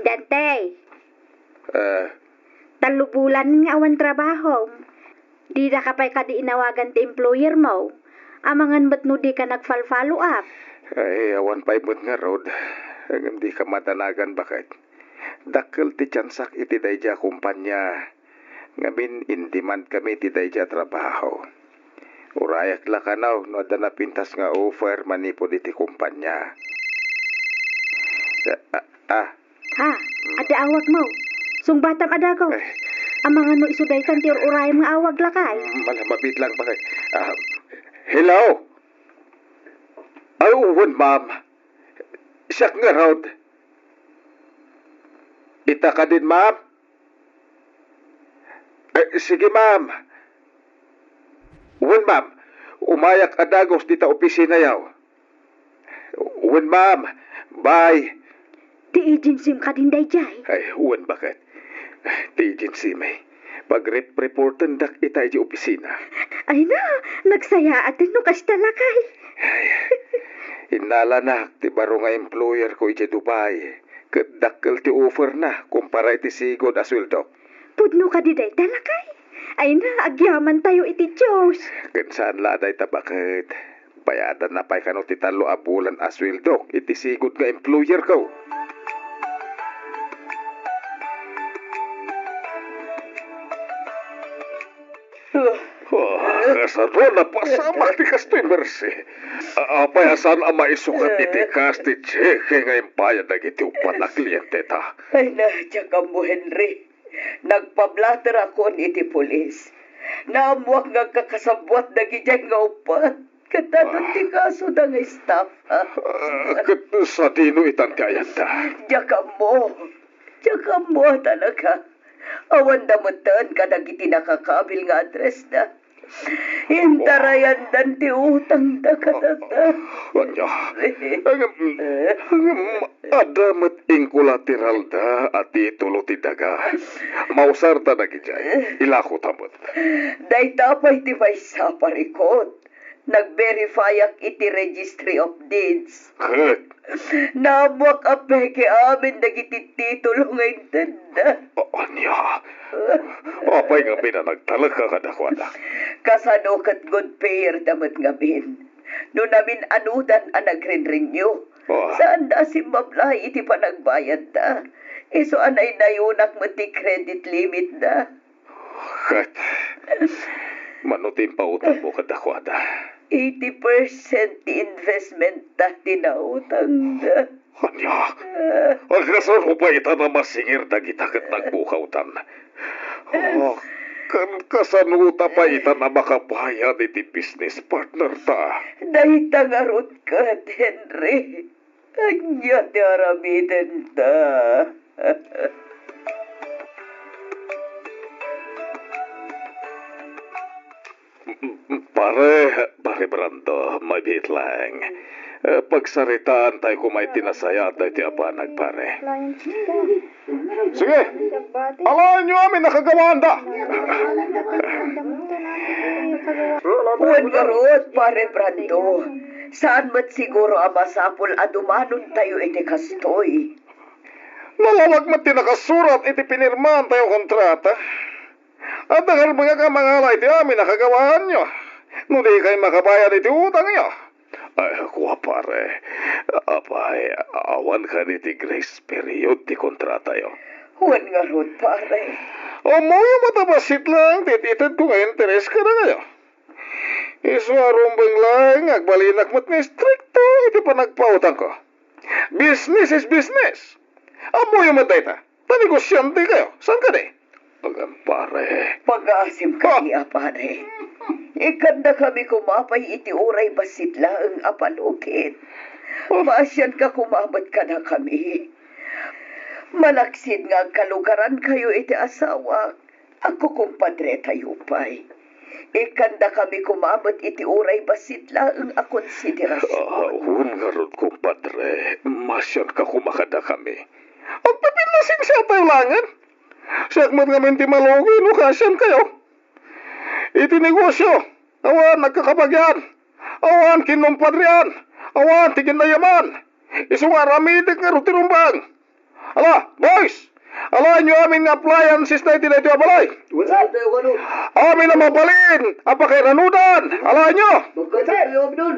Dante. Ah. Tallo bulan nga awan trabahom. Dida ka pay kadi inawagan ti employer mo? Amangan met no di ka nagfal-follow up. Ay, awan pay met ngarud. Ngem di ka madanagan, baket. Dakkel ti tiansak iti daydiay a kumpanya. Ngamin, in demand kami iti daydiay a trabaho. Urayak la kano no adda napintas nga offer manipud iti kumpanya. Ah, ah, Ha? Adda awagmo? Sungbatam a dagus. Eh. Amangan no isu daytan ti ur-urayam nga awag, lakay. Mm, mala-, mabit lang, pare. Ah, hello? Ay, wen, ma'am. Siak ngarud. Ita kadin, ma'am? Eh, sige, ma'am. Wen, ma'am. Umayak a dagus dita opisinayo. Wen, ma'am. Bye. Ti agency-m kadin daydiay? Ay, wen, baket. Ti agency-mi. Pagrepreportendak ita idiay opisina. Ay na, nagsayaaten no kasta, lakay. Ay, innalanak ti baro nga employer-ko idiay Dubai, ket dakkel ti offer-na kumpara iti sigud a sueldok. Pudno kadi dayta, lakay? Ay na, agyamantayo iti Dios. Ken saan la a dayta, baket. Bayadanna pay kano ti tallo a bulan a sueldok iti sigud nga employer-ko. Oh, kasano napasamak ti kastoy, Mercy? A-, apay a saan a maisukat iti kas ti cheque nga imbayad dagiti uppat a klienteta? Ay na, diak ammo, Henry. Nagpablaterakon iti pulis. Naammoak nga agkakasabbuat dagidiay nga uppat. Ket adun ti kasoda nga estafa. Ah, ket sadino itan ti ayanda? Diak ammo. Diak ammo, talaga. Awanda metten kadagiti nakakabil nga addressda. Intarayandan ti utangda kadata. Ania? Ngem, ngem, adda met inkolateralda a titulo ti daga. Mausarta dagidiay. Ilakota met. Dayta pay ti maysa, parikot. Nag-verifyak iti Registry of Deeds. Ket? Naammoak a peke amin dagiti titulo nga intedda. A-, ania? Apay ngamin a nagtalekka kadakuada? Kasano ket good payer da met ngamin? No namin-anudan a nagrenrenew, ah, saanda a simmablaay iti panagbayadda. Isu a naynayunak met ti credit limitda. Ket, mano ti impautangmo kadakuada? Eighty percent ti investment-da ti nautangda. Ania? Kasano pay ita a masingir dagita ket nagbukawtan? Oh, ken kasanota pay ita a makabayad iti business partner-ta? Dayta ngarud ket, Henry. Ania ti aramidenta? Pare, Pare Brando, mabiit laeng. Eh, pagsaritaantayo koma iti nasayaat daytoy a banag, pare. Sige. Alaenyo amin a kagawaanda. Wen ngarud, Pare Brando, saan met siguro a masapul a dumanontayo iti kastoy. Nalawag met ti nakasurat iti pinirmaantayo a kontrata. Adda ngarud nga mangala iti amin a kagawaanyo no dikay makabayad iti utangyo. Ay, kua, pare. Apay, awan kadi ti grace period ti kontratayo? Wen ngarud, pare. Ammoyo met a bassit laeng ti itedko nga interes kadakayo. Isu a rumbeng laeng nga agbalinak met nga istrikto iti panagpautangko. Business is business. Ammoyo met dayta. Ta negosiantekayo, saan kadi? Agan, pare. Pagaasim kadi, ah, pare. Ikkandakami koma pay iti uray bassit laeng a panukit. Oh. Maasianka koma met kadakami. Malaksid nga agkalugarankayo iti asawak, agkukumpadretayo pay. Ikkandakami koma met iti uray bassit laeng a konsiderasion. Ah, wen ngarud, kumpadre, maasianka koma kadakami. Agpipinnasensiatayo laengen. Siak met ngamin ti malugi no kaasiankayo. Iti negosio, awan agkakabagian, awan kinumpadrian, awan ti ginayaman. Isu nga aramidek ngarud ti rumbeng. Ala, boys! Alaenyo amin nga appliances daytoy, daytoy a balay. Wala tayo, ano? Amin a mabalin a pakairanudan. Alaenyo. Magkatayo, Abdul.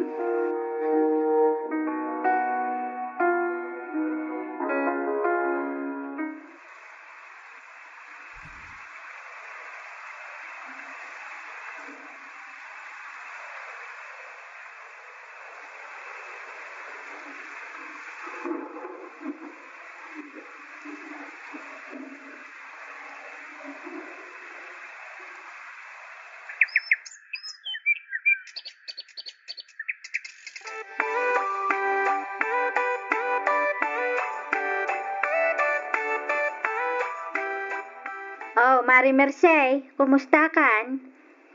Oh, Mare Merced, kumustakan?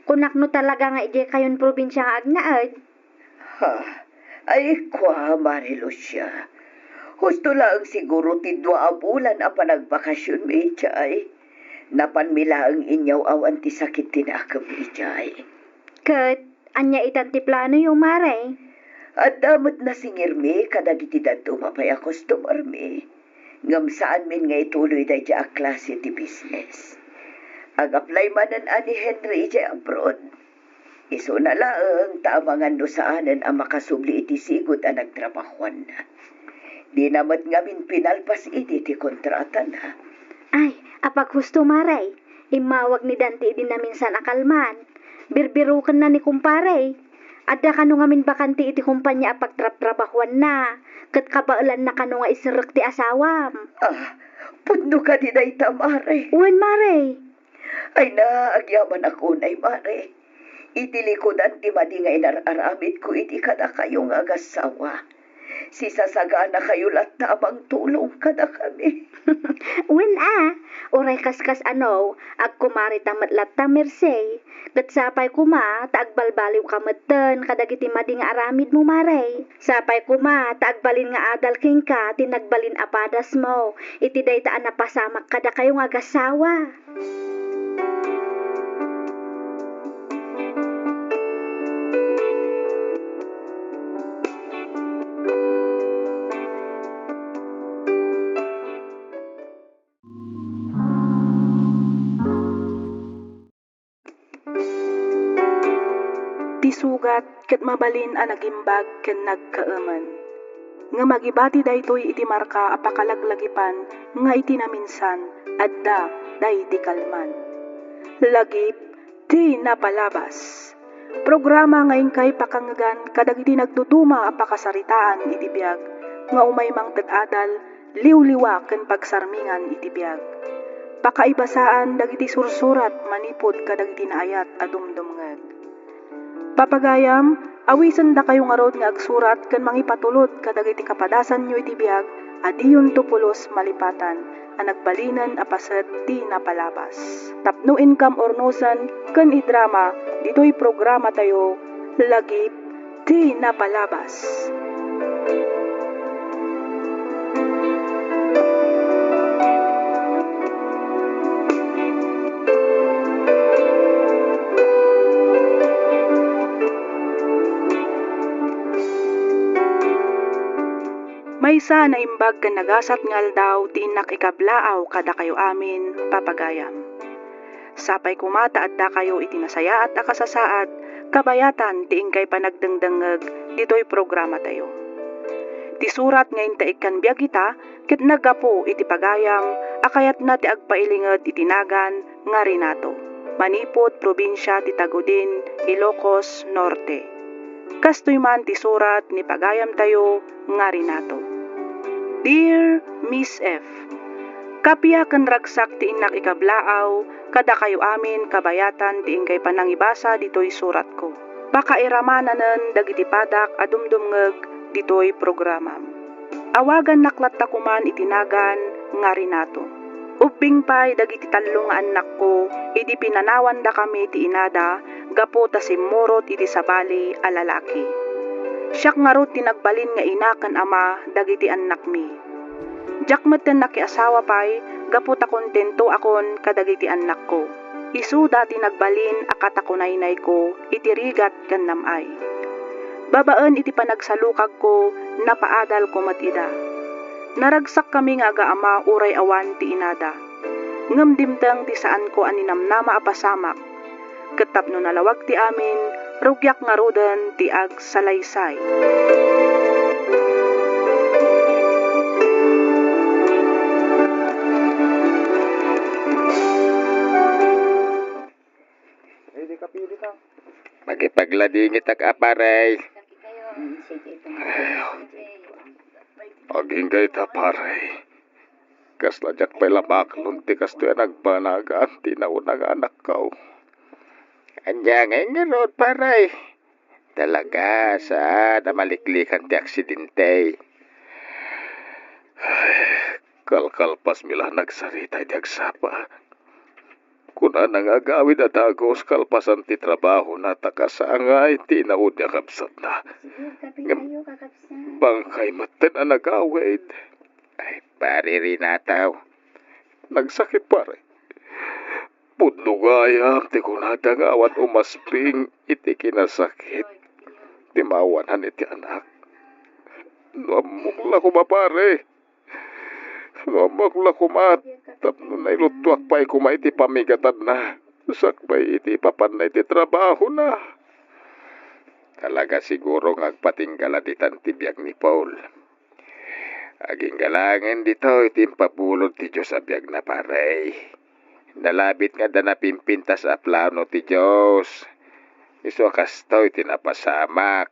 Kunak no talaga nga idiay kayon probinsia nga agnaed. Ha? Ay, kua, Mare Lucia. Husto laeng siguro ti dua a bulan a panagvakasionmi idiay. Napanmi laeng inyaw-awan ti sakit ti nakemmi idiay. Ket ania itan ti planoyo, Mare? Adda met nasingirmi kadagiti dadduma pay a customermi. Ngem saanmin nga ituloy daydiay a klase ti business. Ag-apply manen a ni Henry idiay abroad. Isuna laeng ta amangan no saanen a makasubli iti sigud a nagtrabahoanna. Dina met ngamin pinalpas idi ti kontratana. Ay, apaghusto, Mare. Immawag ni Dante idi naminsan a kalman. Birbirokenna ni kumpare. Adda kano ngamin bakante iti kompania a pagtrabtrabahoanna, ket kabaelanna kano nga iserrek ti asawam. Ah, pudno kadi dayta, Mare? Wen, Mare. Ay na, agyamanak unay, Mare. Iti likudan ti madi nga inar-aramidko iti kadakayo nga agassawa. Sisasaganakayo latta a mangtulong kadakami. Wen a, uray kaskas ano, agkumarita met latta, Merced. Ket sapay koma ta agbalbaliwka metten kadagiti madi nga aramidmo, Mare. Sapay koma ta agbalin nga adal kenka ti nagbalin a padasmo iti dayta a napasamak kadakayo nga agassawa. Ti sugat ket mabalin a nagimbag ken nagkaemen. Ngem agibati daytoy iti marka a pakalaglagipan nga iti naminsan, adda daydi kalman. Lagip ti napalabas. Programa nga inkay pakangngegan kadagiti nagduduma a pakasaritaan iti biag nga umay mangted adal, liwliwa ken pagsarmingan iti biag. Pakaibasaan dagiti sursurat manipud kadagiti naayat a dumdumngeg. Papagayam, awisendakayo ngarud nga agsurat ken mangipatulod kadagiti kapadasanyo iti biag a diyonto pulos malipatan a nagbalinen a paset ti napalabas. Tapno inkam urnosen ken idrama ditoy programatayo, Lagip ti Napalabas. Maysa a naimbag ken nagasat nga aldaw ti innak ikablaaw kadakayo amin, papagayam. Sapay koma ta addakayo iti nasayaat a kasasaad, kabayatan ti inkay panagdengdengngeg ditoy programatayo. Ti surat nga intaikkan biag ita ket naggapu iti pagayam a kayatna ti agpailinged iti nagan nga Renato, manipud probinsia ti Tagudin, Ilocos Norte. Kastoy man ti surat ni pagayamtayo nga Renato. Dear Miss F, Kappia ken ragsak ti innak ikablaaw kadakayo amin kabayatan ti inkay panangibasa ditoy suratko. Pakairamananen dagiti padak a dumdumngeg ditoy programam. Awagannak latta koman iti nagan nga Renato. Ubbing pay dagiti tallo nga annakko idi pinanawandakami ti inada gapu ta simmurot iti sabali a lalaki. Siak ngarud ti nagbalin nga ina ken ama dagiti annakmi. Diak metten nakiasawa pay gapu ta kontento akon kadagiti annakko. Isuda ti nagbalin a katakunaynayko iti rigat ken nam-ay. Babaen iti panagsalukagko, napaadalko met ida. Naragsakkami nga agaama uray awan ti inada. Ngem dimteng ti saanko a ninamnama a pasamak. Ket tapno nalawag ti amin, rugiak ngaruden ti agsalaysay. Makipagladingitak a paray. Agingga ita, paray. Kasla diak pay la maaklon ti kastoy a nagbanagan ti nauna nga anakko. Ania ngay ngarud, paray? Talaga, saan a maliklikan ti aksidente. Kalkalpasmi la nagsarita iti agsapa. Kunana nga agawid a dagus kalpasan ti trabahona ta kasangay ti inaudi a kabsatna. Ngem bangkay metten a nagawid. Ay, Pare Renato. Nagsakit, pare. Pudno gayam ti kunada nga awan umasping iti kinasakit ti maawanan iti anak. No ammok la koma, pare. No ammok la koma, tapno nailuttuak pay koma iti pamigatanna, sakbay iti ipapanna iti trabahona. Talaga siguro nga agpatingga la ditan ti biag ni Paul. Agingga laengen ditoy ti impabulod ti Dios a biagna, pare. Nalabit nga adda napimpintas a plano ti Dios. Isu a kastoy ti napasamak.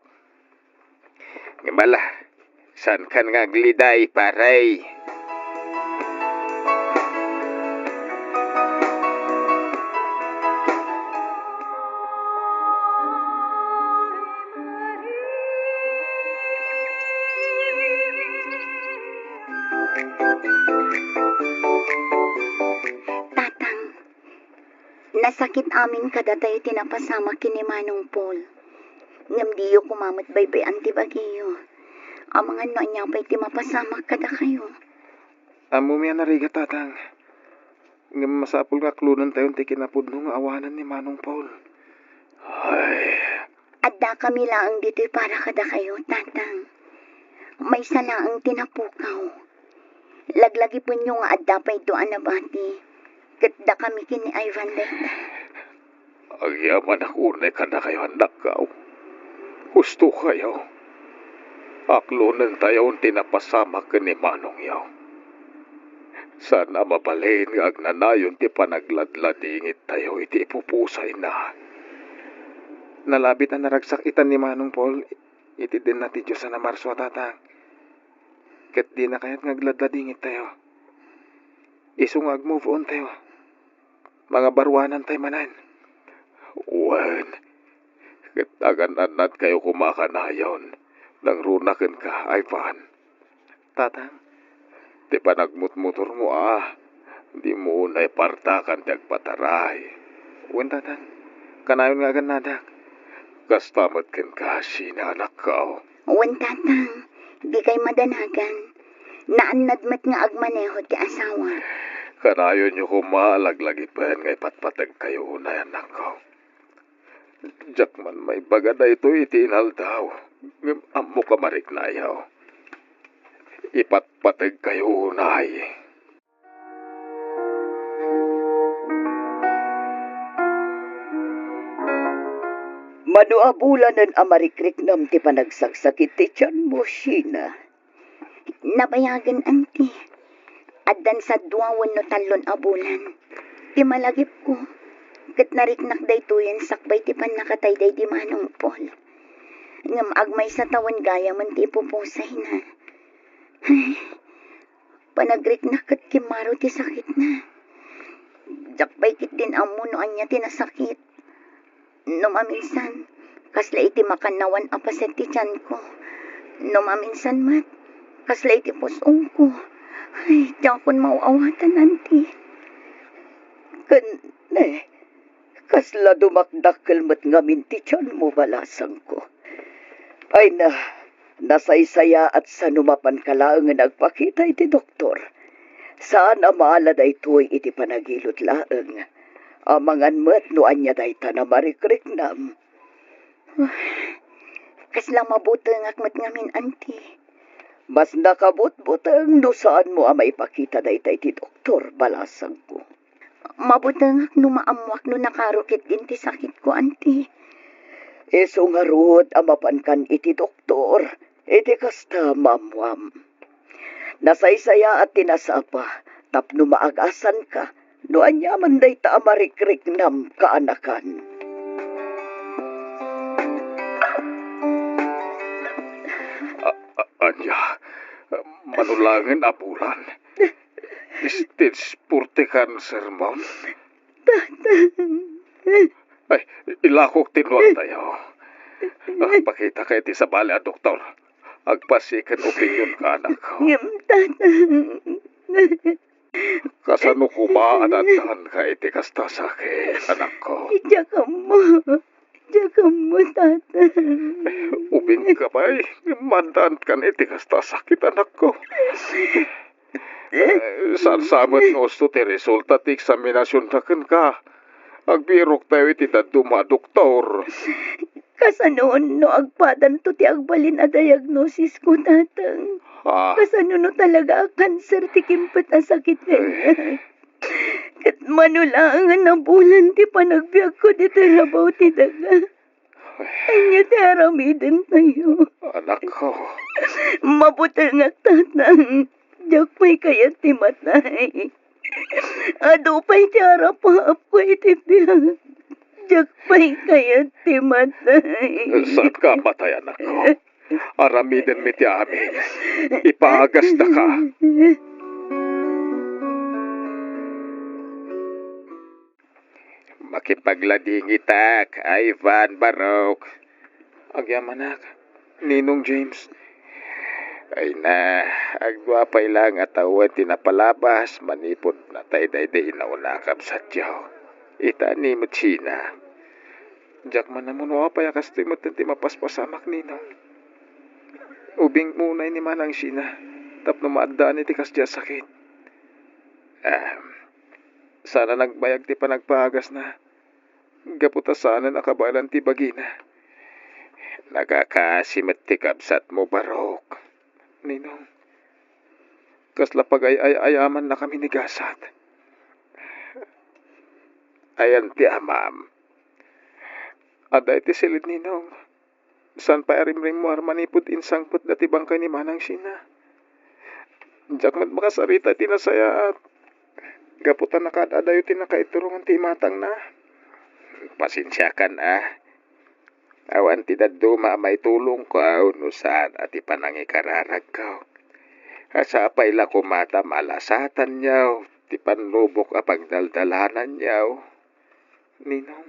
Ngem ala, saankan nga agliday, pare. Tatang, nasakit amin kadatayo ti napasamak ken ni Manong Paul. Ngem diyo koma met baybay-an ti bagiyo. Amangan no ania pay ti mapasamak kadakayo. Ammomi a narigat, Tatang. Ngem masapul nga aklonentayon ti kinapudno nga awanan ni Manong Paul. Ay. Addakami laeng ditoy para kadakayo, Tatang. Maysa laeng ti napukaw. Laglagipenyo nga adda pay dua a nabati, ket dakami ken ni Ivan dayta. Agyamanak unay kadakayo, annakko. Hustokayo. Aklonentayon ti napasamak ken ni manongyo. Saan a mabalin nga agnanayon ti panagladladingittayo iti ipupusayna. Nalabit a naragsak itan ni Manong Paul iti dinna ti Dios a namarso a Tatang. Ket dina kayat nga agladladingittayo. Isu nga ag-move on tayo. Mangabaruanantay manen. Wen, ket agan-annadkayo koma kanayon, nangruna kenka, Ivan. Tatang. Ti panagmutmotormo a, dimo unay partakan ti agpataray. Wen, Tatang. Kanayon nga agannadak. Kasta met kenka, Sheena, anakko. Wen, Tatang. Dikay madanagan. Naannad met nga agmaneho ti asawa. Kanayonyo koma a laglagipen nga ipatpategkayo unay, annakko. Diak man maibaga daytoy iti inaldaw, ngem ammok a mariknayo. Ipatpategkayo unay. Mano a bulanen a marikriknam ti panagsaksakit ti tianmo, Sheena? Nabayagen, Auntie. Addan sa dua wenno tallon a bulan ti malagipko, ket nariknak daytoyen sakbay ti pannakatay daydi Manong Paul. Ngem agmaysa tawen gayamen ti ipupusayna. Ay, panagriknak ket kimmaro ti sakitna. Diak pay ketdin ammo no ania ti nasakit. No maminsan, kasla iti makannawan a paset ti tianko. No maminsan met, kasla iti pus-ongko. Ay, diakon maaw-awatan, Auntie. Ken, ne, kasla dumakdakkel met ngamin ti tianmo, balasangko. Ay na, nasaysayaat sa no mapanka laengen agpakita iti doktor. Saan a maala daytoy iti panagilot laeng. Amangan met no ania dayta a marikriknam. Kasla mabutengak met ngamin, Auntie. Mas nakabutbuteng no saanmo a maipakita dayta iti doktor, balasangko. Mabutengak no maammoak no nakaro ketdin ti sakitko, Auntie. Isu ngarud a mapankan iti doktor, iti kasta maammoam. Nasaysayaat ti nasapa tapno maagasanka no aniaman dayta a marikriknam kaanakan. A-, a-, ania? Mano laengen a bulan? Stage four ti cancer, ma'am. Ay, ilakok ti nuantayo. Ah, pakitaka iti sabali a doktor. Agpasiken opinionka, anak. Ngem, Tatang. Kasano koma a naaddaanka iti kasta sakit, anakko? Diak ammo. Diak ammo, Tatang. Ubingka pay, maaddaankan iti kasta sakit, anakko. Eh, saan sa met no usto ti resulta ti eksaminasionta kenka? Agbiroktayo iti dadduma a doktor. Kasano no agpadanto ti agbalin a diagnosisko, Tatang? Ah. Kasano no talaga a kanser ti kimpet a sakit kaniak? Ket mano laeng a nabulan ti panagbiagko ditoy rabaw ti daga. Ania ti aramidentayo? Anakko. Mabutengak, Tatang. Diak pay kayat ti matay. Adu pay ti arapaapko iti biag. Diak pay kayat ti matay. Saanka a matay, anakko. Aramidenmi ti amin. Ipaagasdaka. Makipagladingitak, Ivan, Barok. Agyamanak, Ninong James. Ay na, agdua pay laeng a tawen ti napalabas manipud natay daydi inauna a kabsatyo. Ita ni met Sheena. Diak man ammo no apay a kastoy metten ti mapaspasamak, Ninong. Ubing unay ni Manang Sheena tapno maaddaan iti kasdiay a sakit. Ahem. Saan a nagbayag ti panagpaagasna, gapu ta saanen a kabaelan ti bagina. Nakakaasi met ti kabsatmo, Barok. Ninong, kasla pagay-ay-ayamannakami ni gasat. Ayan ti amam. Adda iti silid, Ninong. Saan pay a rimrimmuar manipud insangpetda ti bangkay ni Manang Sheena. Diak met makasarita iti nasayaat. Gapu ta nakaad-adayo ti nakaiturongan ti imatangna. Pasensiakan a. Awan ti dadduma a maitulongko no saan a ti panangikararagko. A sapay la koma ta malasatanyo ti pannubok a pagdaldalananyo. Ninong,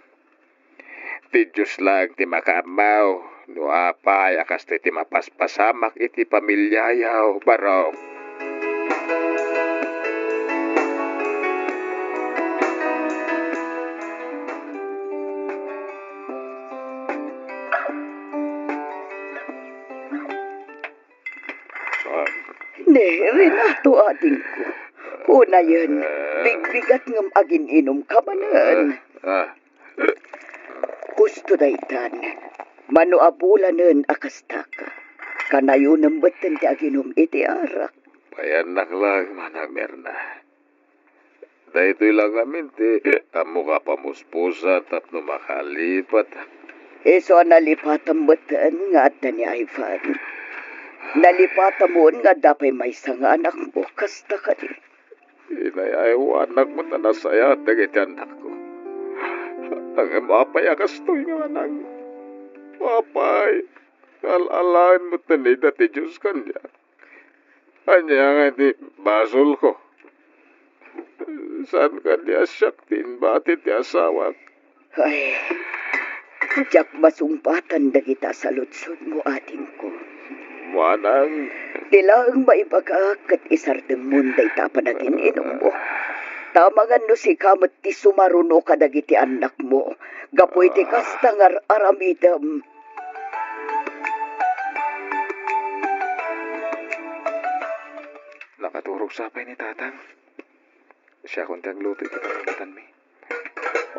ti Dios laeng ti makaammo no apay a kastoy ti mapaspasamak iti pamiliayo, Barok. Ne, Renato, adingko. Unayen, bigbigat ngem agin-inumka manen. Ah, ah. Husto daytan. Mano a bulanen a kastaka. Kanayonem metten ti aginum iti arak. Payannak laeng, Manang Mirna. Daytoy la ngamin ti ammok a pamuspusan tapno makalipat. Isu a nalipatam metten nga adda ni Ivan. Nalipatamon nga adda pay maysa nga anakmo, kasta kadi? Inay-aywanak met a nasayaat dagiti annakko. Ngem apay a kastoy nga anak? Apay, al-alaen met ni dati Dios kaniak. Ania nga iti basolko? Saan kadi a siak ti imbati ti asawak? Ay, diak masungpatan dagita a saludsodmo, adingko. Manang. Ti laeng maibagak ket isardengmon dayta a panagin-inummo. Ta amangan no sika met ti sumaruno kadagiti annakmo, gapu iti kasta nga ar-aramidem. Nakaturog sa pay ni Tatang. Siakon ti agluto iti pangigatammi.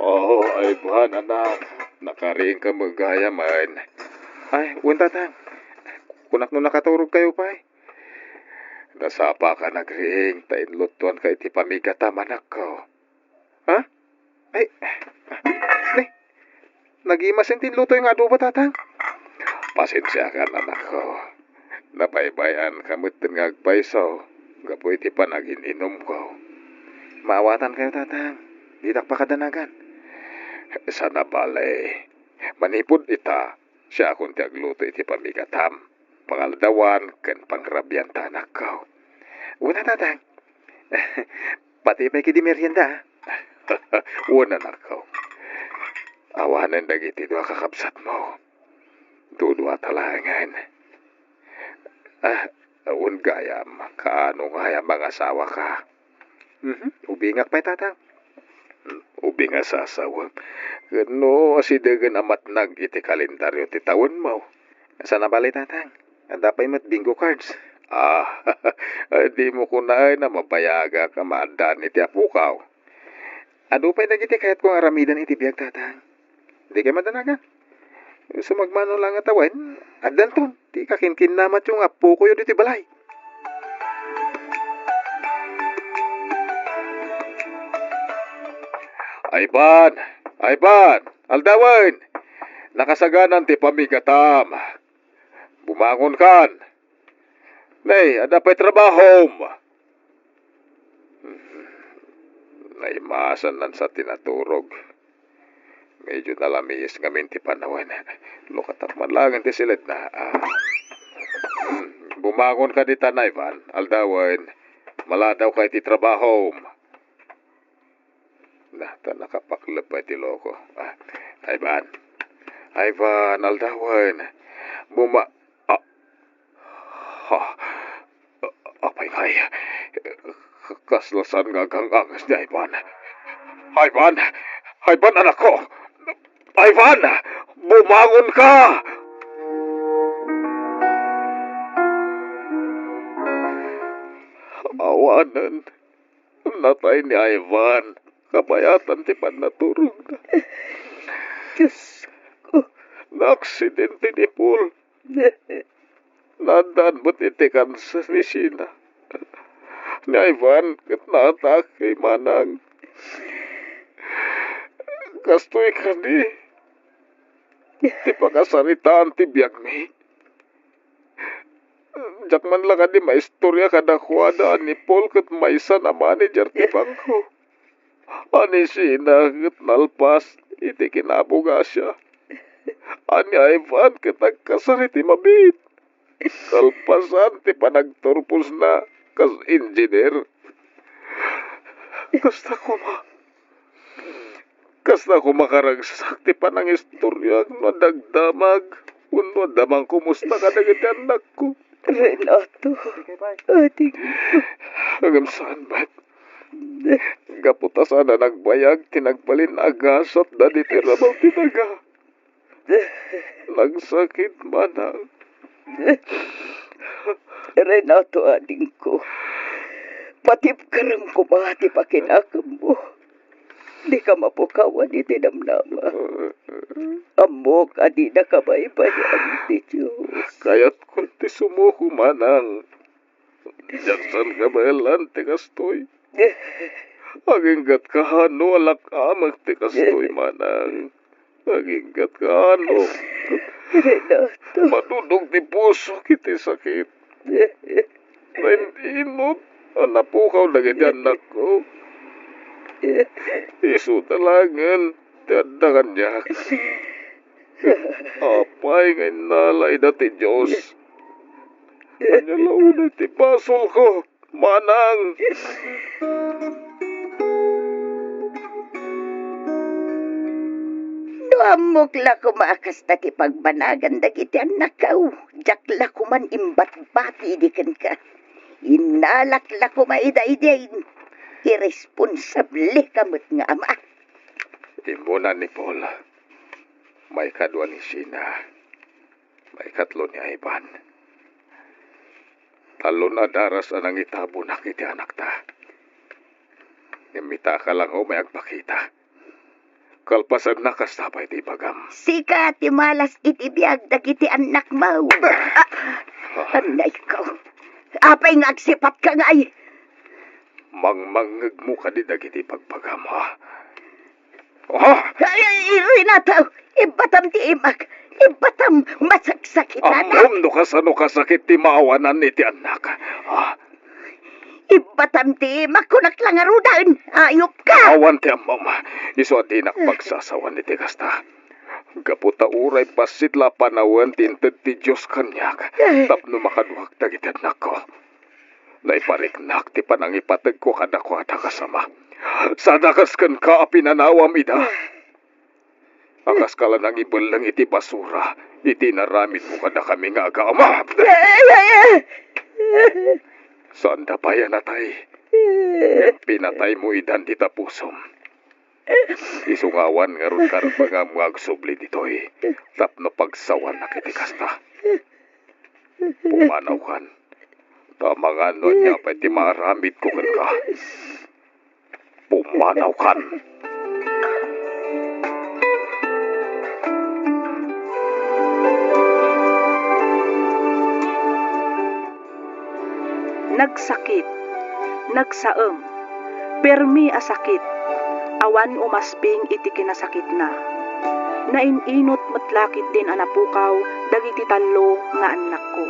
Oo, ay buwan, anak. Nakariingka met gayamen. Ay, wen, Tatang. Kunak no nakaturogkayo pay. Nasapaka nagriing ta inlutoanka iti pamigatam, anakko. Ha? Ay, ne, nagimasin ti inlutoyo nga adobo, Tatang. Pasensiakan, anakko. Nabaybay-anka metten nga agpayso gapu iti panagin-inumko. Maawatankayo, Tatang. Ditak pakadanagan. Saan a bale, manipud ita, siakon ti agluto iti pamigatam, pangaldawan, ken pangrabian ta, anakko. Wen a, Tatang. Pati pay kadi merienda, a? Wen, anakko. Awanen dagiti dua kakabsatmo. Duduata laengen. Ah, wen gayam, kaano ngay a mangasawaka? Mhm, ubingak pay, Tatang. Ubing a sasawem. Ket no asidegen a matnag iti kalendario ti tawenmo. Saan a bale, Tatang? Adda pay met bingo cards. Ah, dimo kunaen a mabayagak a maaddaan iti apokaw. Adu pay dagiti kayatko nga aramiden iti biag, Tatang. Dikay madanagan. Sumagmamano la nga tawen, addanton ti kakinkinnamatyo nga appokoyo ditoy balay. Ivan! Ivan! Aldawen! Nakasaganan ti pamigatam. Bumangonkan! Nay, adda pay trabahom! Naimasan sa ti naturog. Medyo nalamiis ngamin ti panawen. Lukatak man laeng ti siledna. Ah. Hmm. Bumangonka ditan, Ivan. Aldawen, maladawka iti trabahom. Na, ta nakapakleb pay ti loko. Ah, Ivan. Ivan, aldawen. Buma-, ah, Ha? Apay ngay? Kasla saan nga agang-anges ni Ivan? Ivan! Ivan, anakko! Ivan! Bumangon ka! Awanen, natay ni Ivan. Kabayatan ti pannaturogna. Diyos ko. Naaksidente ni Paul. Naaddaan met iti kanser ni Sheena. Ni Ivan ket naatake, manang. Kastoy kadi ti pakasaritaan ti biagmi. Diak man la kadi maistorya kadakuada a ni Paul ket maysa a manager ti bangko. A ni Sheena ket nalpas iti kinabugasia. A ni Ivan ket agkasar iti mabiit. Kalpasan ti panagturposna kas engineer. Kasta koma. Kasta koma karagsak ti panangistoryak no adda agdamag wenno adda mangkumusta kadagiti annakko. Renato, adingko. Ngem saan met. Gapu ta saan a nagbayag ti nagbalin a gasatda ditoy rabaw ti daga. Nagsakit, manang. Renato, adingko, patibkerem koma ti pakinakammo. Dika mapukawan iti namnama. Ammok a dinaka baybay-an ti Dios. Kayatkon ti sumuko, manang. Diak saan nga maillan ti kastoy. Aginggatka no a lak-amek ti kastoy, manang. Aginggatka no. Renato. Madudog ti pusok iti sakit. Nain-inut a napukaw dagiti annakko. Isuda laengen ti adda kaniak. Apay nga innalayda ti Dios? Ania la unay ti basolko, manang? No ammok la koma a kasta ti pagbanagan dagiti annakko, diak la koman imbatbati idi kenka. Innalak la koma ida idin. Irresponsableka met nga ama. Immuna ni Paul. Maikadua ni Sheena. Maikatlo ni Ivan. Talon a daras a nangitabonak iti anakta. Ngem ita ka lang umay agpakita. Kalpasanna, kasta pay ti ibagam. Sika ti malas iti biag dagiti annakmo. Ah, annayko. Apay nga agsipatka ngay? Mangmangngegmo kadi dagiti ibagbagam, ha? Oh! Ay, ay, Renato, ibbatam ti imak. Ibbatam, masaksakitan. Ammom no kasano kasakit ti maawanan iti annak. Ah. Ibbatam ti imak, kunak la ngaruden. Ayupka. Awan ti ammom. Isu a dinak pagsasawan iti kasta. Gapu ta uray bassit la a panawen ti inted ti Dios kaniak tapno makaduak dagiti annakko. Naipariknak ti panangipategko kadakuada kas ama. Saan a kas kenka a pinanawam ida. A kaska la nangibelleng iti basura iti inaramidmo kadakami nga agaama. Saanda pay a natay. Pinataymo idan ti tapusom. Isu nga awan ngarud karbengam nga agsubli ditoy tapno pagsawannak iti kasta. Pumanawkan, ta amangan no ania pay ti maaramidko kenka. Pumanawkan. Nagsakit, nagsaem, permi a sakit, awan umasping iti kinasakitna. Nain-inot met la ketdin a napukaw dagiti tallo nga annakko.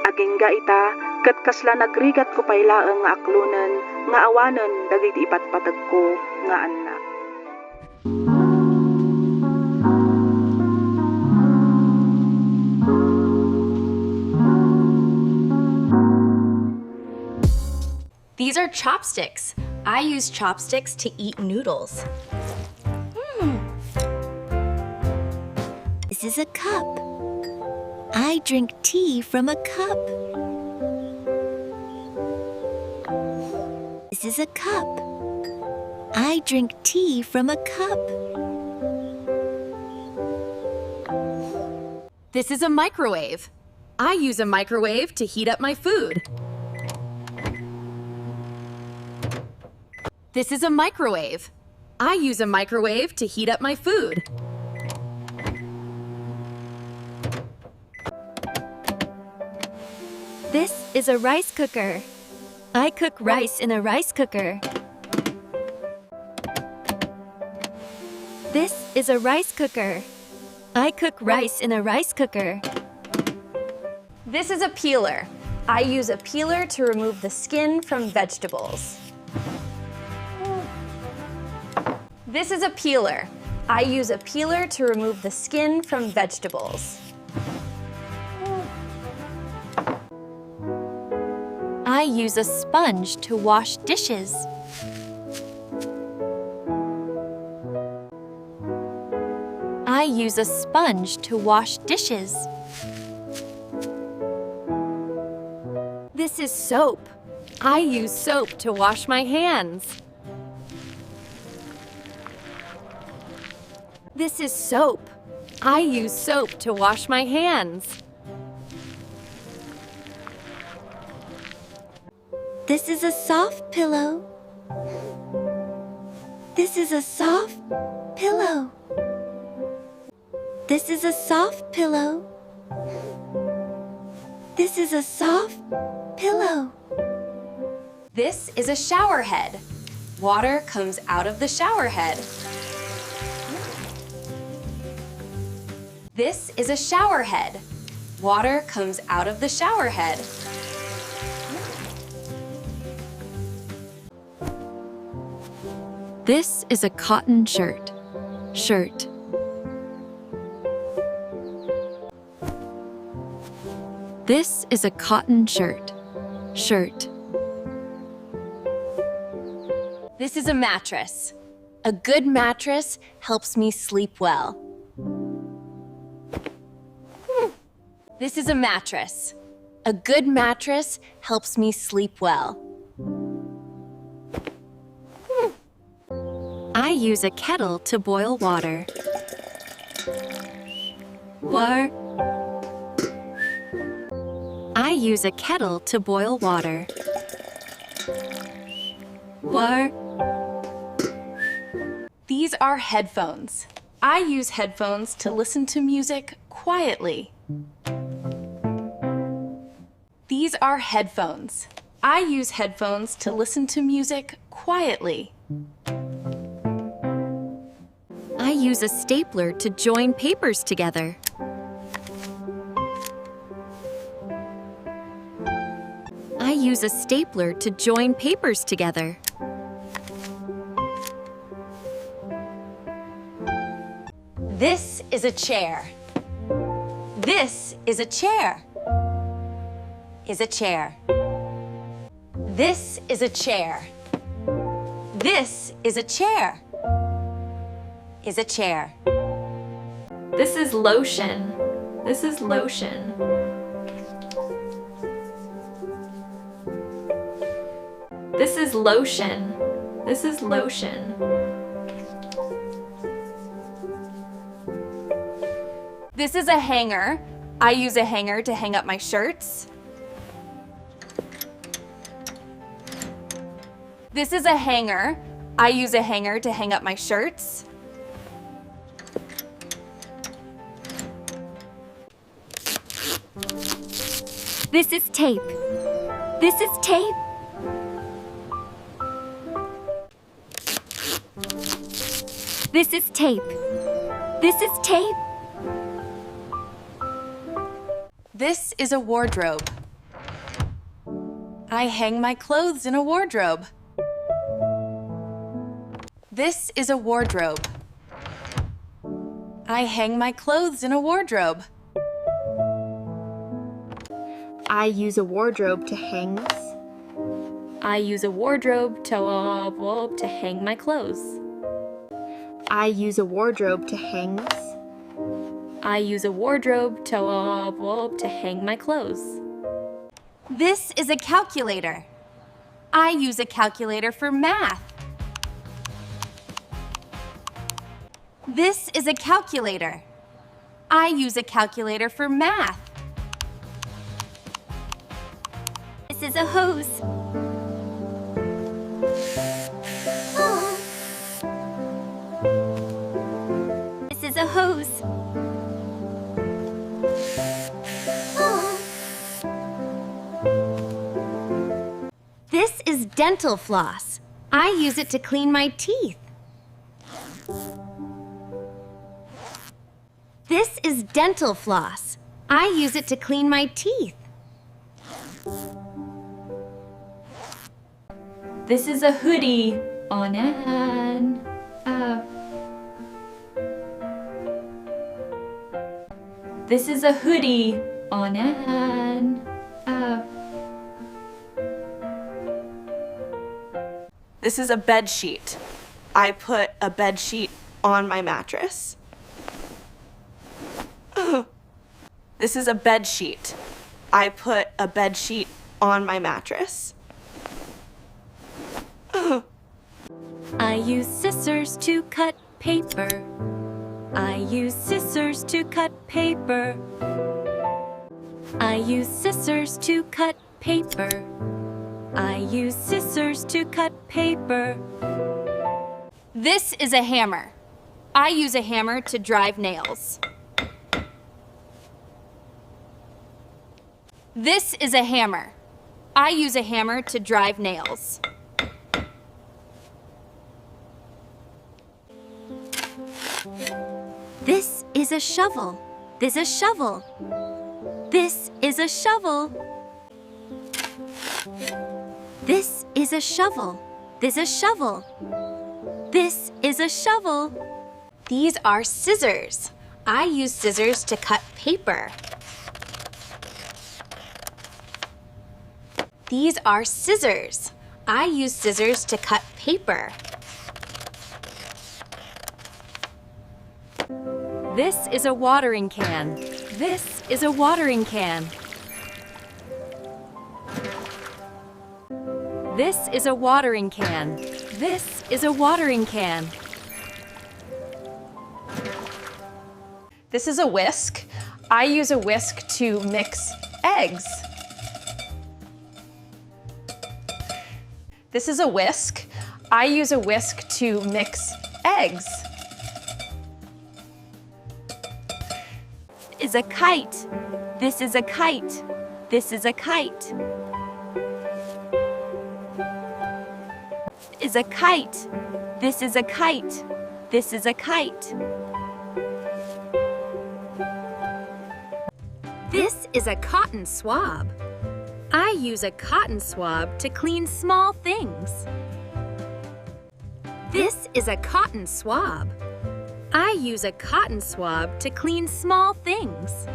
Agingga ita, ket kasla nagrigatko pay laeng nga aklonen nga awanen dagiti ipatpategko nga annak. These are chopsticks. I use chopsticks to eat noodles. Hmm. This is a cup. I drink tea from a cup. This is a cup. I drink tea from a cup. This is a microwave. I use a microwave to heat up my food. This is a microwave. I use a microwave to heat up my food. This is a rice cooker. I cook rice in a rice cooker. This is a rice cooker. I cook rice in a rice cooker. This is a peeler. I use a peeler to remove the skin from vegetables. This is a peeler. I use a peeler to remove the skin from vegetables. I use a sponge to wash dishes. I use a sponge to wash dishes. This is soap. I use soap to wash my hands. This is soap. I use soap to wash my hands. This is a soft pillow. This is a soft pillow. This is a soft pillow. This is a soft pillow. This is a shower head. Water comes out of the shower head. This is a shower head. Water comes out of the shower head. This is a cotton shirt. Shirt. This is a cotton shirt. Shirt. This is a mattress. A good mattress helps me sleep well. This is a mattress. A good mattress helps me sleep well. I use a kettle to boil water. War. I use a kettle to boil water. War. These are headphones. I use headphones to listen to music quietly. These are headphones. I use headphones to listen to music quietly. I use a stapler to join papers together. I use a stapler to join papers together. This is a chair. This is a chair. Is a chair. This is a chair. This is a chair. Is a chair. This is lotion. This is lotion. This is lotion. This is lotion. This is a hanger. I use a hanger to hang up my shirts. This is a hanger. I use a hanger to hang up my shirts. This is tape. This is tape. This is tape. This is tape. This is a wardrobe. I hang my clothes in a wardrobe. This is a wardrobe. I hang my clothes in a wardrobe. I use a wardrobe to hang. I use a wardrobe to, uh, to hang my clothes. I use a wardrobe to hang. I use a wardrobe to, uh, to hang my clothes. This is a calculator. I use a calculator for math. This is a calculator. I use a calculator for math. This is a hose. This is a hose. This is dental floss. I use it to clean my teeth. This is dental floss. I use it to clean my teeth. This is a hoodie on an app. This is a hoodie on an app. This is a bed sheet. I put a bed sheet on my mattress. This is a bed sheet. I put a bed sheet on my mattress. I use scissors to cut paper. I use scissors to cut paper. I use scissors to cut paper. I use scissors to cut paper. This is a hammer. I use a hammer to drive nails. This is a hammer. I use a hammer to drive nails. This is a shovel. This is a shovel. This is a shovel. This is a shovel. This is a shovel. This is a shovel. These are scissors. I use scissors to cut paper. These are scissors. I use scissors to cut paper. This is a watering can. This is a watering can. This is a watering can. This is a watering can. This is a whisk. I use a whisk to mix eggs. This is a whisk. I use a whisk to mix eggs. Is a kite. This is a kite. This is a kite. Is a kite. This is a kite. This is a kite. This is a cotton swab. I use a cotton swab to clean small things. This is a cotton swab. I use a cotton swab to clean small things.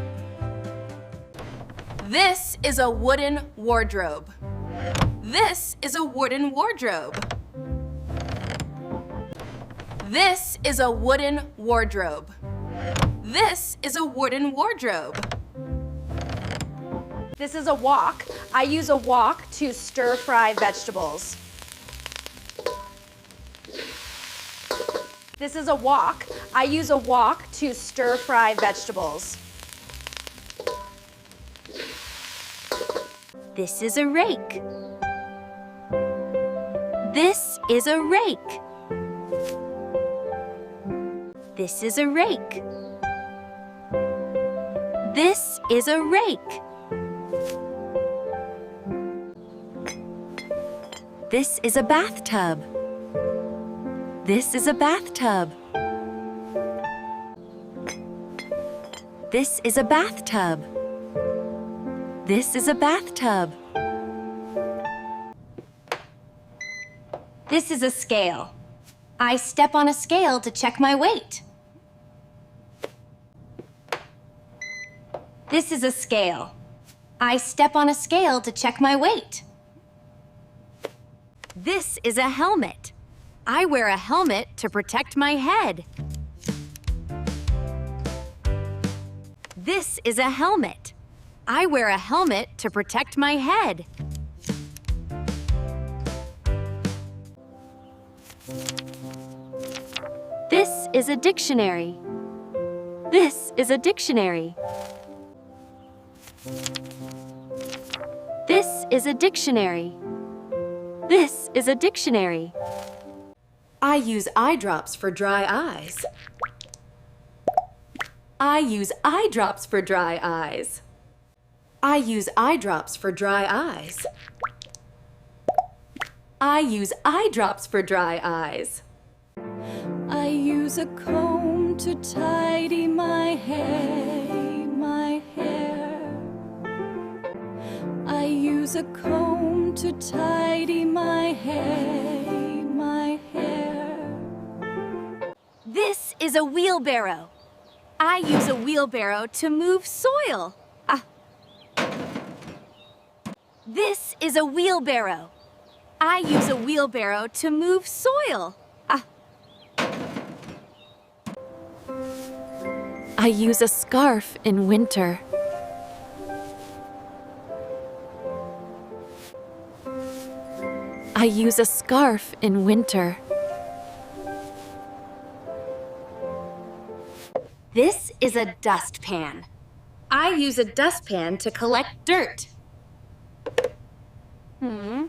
This is a wooden wardrobe. This is a wooden wardrobe. This is a wooden wardrobe. This is a wooden wardrobe. This is a wok. I use a wok to stir fry vegetables. This is a wok. I use a wok to stir fry vegetables. This is a rake. This is a rake. This is a rake. This is a rake. This is a bathtub. This is a bathtub. This is a bathtub. This is a bathtub. This is a scale. I step on a scale to check my weight. This is a scale. I step on a scale to check my weight. This is a helmet. I wear a helmet to protect my head. This is a helmet. I wear a helmet to protect my head. This is a dictionary. This is a dictionary. This is a dictionary. This is a dictionary. I use eye drops for dry eyes. I use eye drops for dry eyes. I use eye drops for dry eyes. I use eye drops for dry eyes. I use a comb to tidy my hair, my hair. I use a comb to tidy my hair, my hair. This is a wheelbarrow. I use a wheelbarrow to move soil. Ah. This is a wheelbarrow. I use a wheelbarrow to move soil. Ah. I use a scarf in winter. I use a scarf in winter. This is a dustpan. I use a dustpan to collect dirt. Hmm.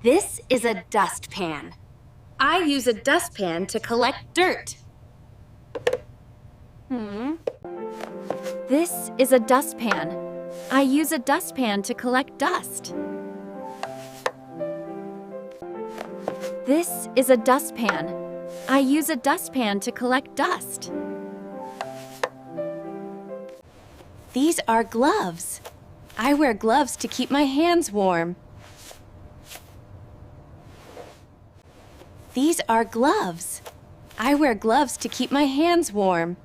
This is a dustpan. I use a dustpan to collect dirt. Hmm. This is a dustpan. I use a dustpan to collect dust. This is a dustpan. I use a dustpan to collect dust. These are gloves. I wear gloves to keep my hands warm. These are gloves. I wear gloves to keep my hands warm.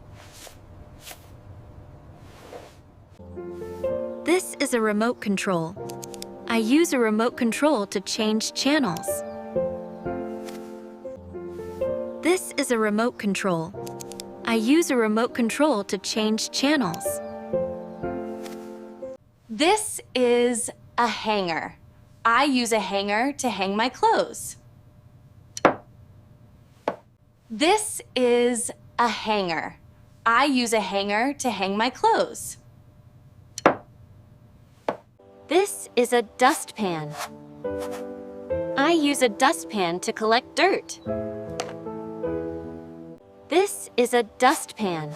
This is a remote control. I use a remote control to change channels. This is a remote control. I use a remote control to change channels. This is a hanger. I use a hanger to hang my clothes. This is a hanger. I use a hanger to hang my clothes. This is a dustpan. I use a dustpan to collect dirt. This is a dustpan.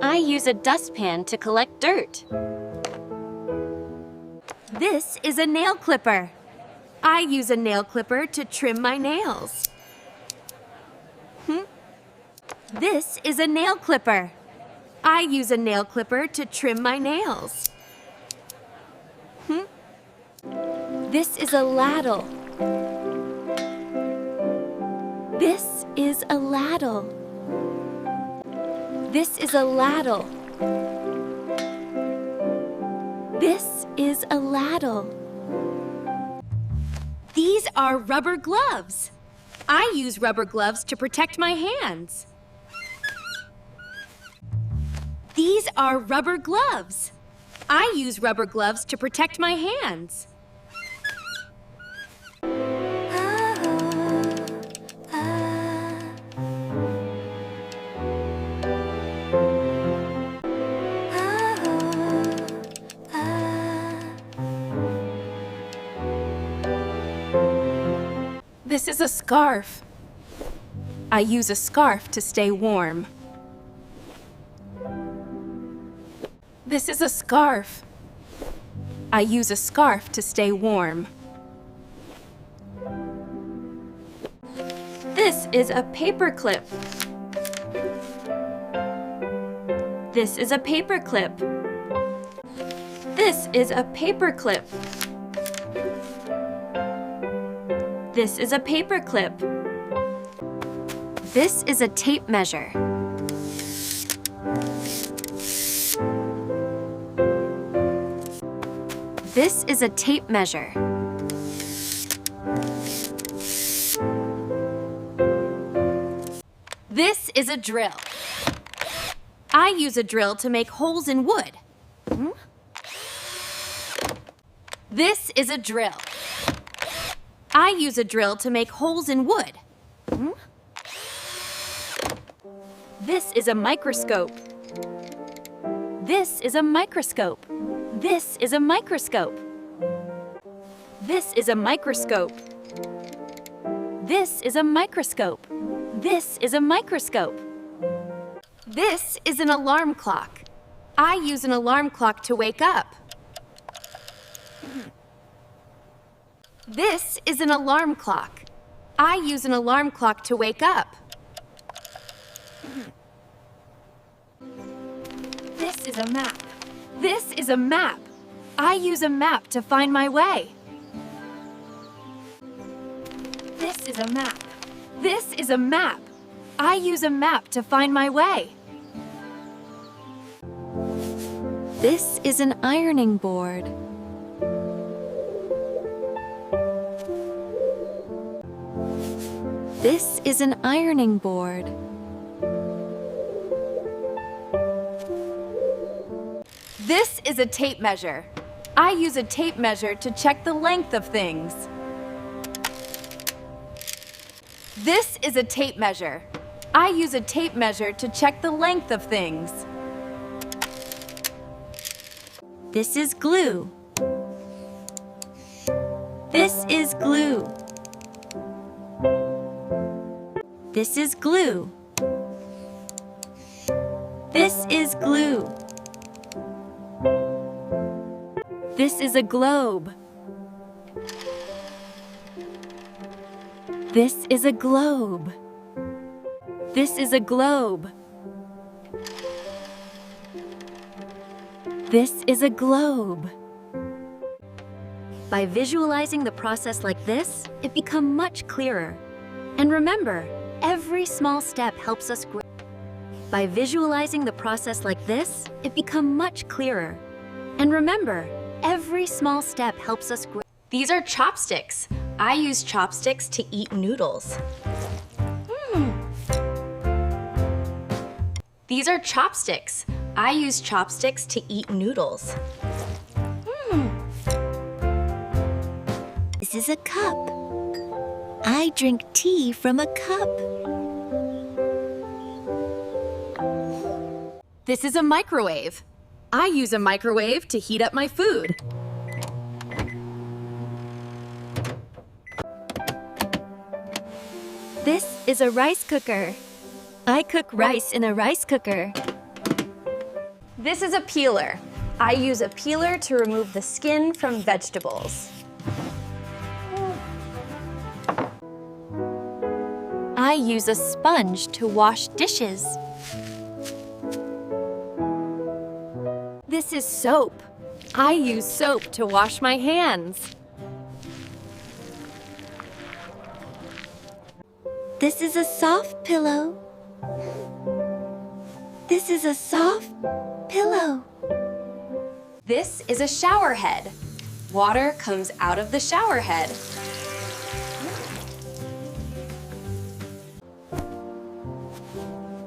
I use a dustpan to collect dirt. This is a nail clipper. I use a nail clipper to trim my nails. Hmm? This is a nail clipper. I use a nail clipper to trim my nails. Hmm? This is a ladle. This is a ladle. This is a ladle. This is a ladle. These are rubber gloves. I use rubber gloves to protect my hands. These are rubber gloves. I use rubber gloves to protect my hands. This is a scarf. I use a scarf to stay warm. This is a scarf. I use a scarf to stay warm. This is a paperclip. This is a paperclip. This is a paperclip. This is a paperclip. This is a tape measure. This is a tape measure. This is a drill. I use a drill to make holes in wood. Hmm? This is a drill. I use a drill to make holes in wood. Hmm? This is a microscope. This is a microscope. This is a microscope. This is a microscope. This is a microscope. This is a microscope. This is an alarm clock. I use an alarm clock to wake up. This is an alarm clock. I use an alarm clock to wake up. This is a map. This is a map. I use a map to find my way. This is a map. This is a map. I use a map to find my way. This is an ironing board. This is an ironing board. This is a tape measure. I use a tape measure to check the length of things. This is a tape measure. I use a tape measure to check the length of things. This is glue. This is glue. This is glue. This is glue. This is a globe. This is a globe. This is a globe. This is a globe. By visualizing the process like this, it become much clearer. And remember, every small step helps us grow. By visualizing the process like this, it become much clearer. And remember, every small step helps us grow. These are chopsticks. I use chopsticks to eat noodles. Hmm. These are chopsticks. I use chopsticks to eat noodles. Hmm. This is a cup. I drink tea from a cup. This is a microwave. I use a microwave to heat up my food. This is a rice cooker. I cook rice in a rice cooker. This is a peeler. I use a peeler to remove the skin from vegetables. I use a sponge to wash dishes. This is soap. I use soap to wash my hands. This is a soft pillow. This is a soft pillow. This is a shower head. Water comes out of the shower head.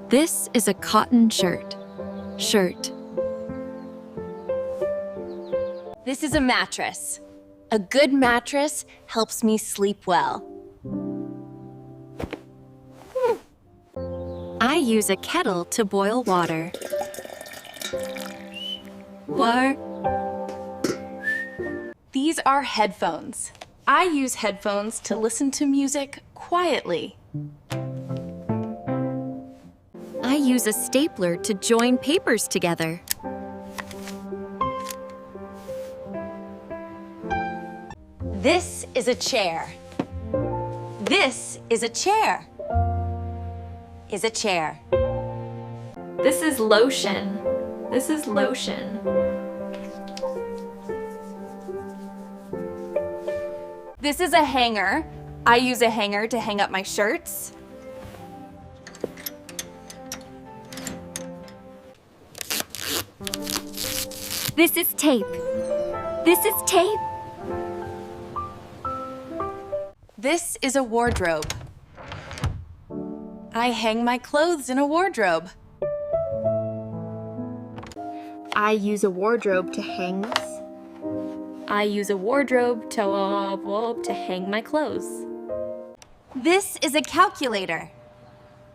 This is a cotton shirt. Shirt. This is a mattress. A good mattress helps me sleep well. I use a kettle to boil water. War. These are headphones. I use headphones to listen to music quietly. I use a stapler to join papers together. This is a chair. This is a chair. Is a chair. This is lotion. This is lotion. This is a hanger. I use a hanger to hang up my shirts. This is tape. This is tape. This is a wardrobe. I hang my clothes in a wardrobe. I use a wardrobe to hang this. I use a wardrobe to, uh, to hang my clothes. This is a calculator.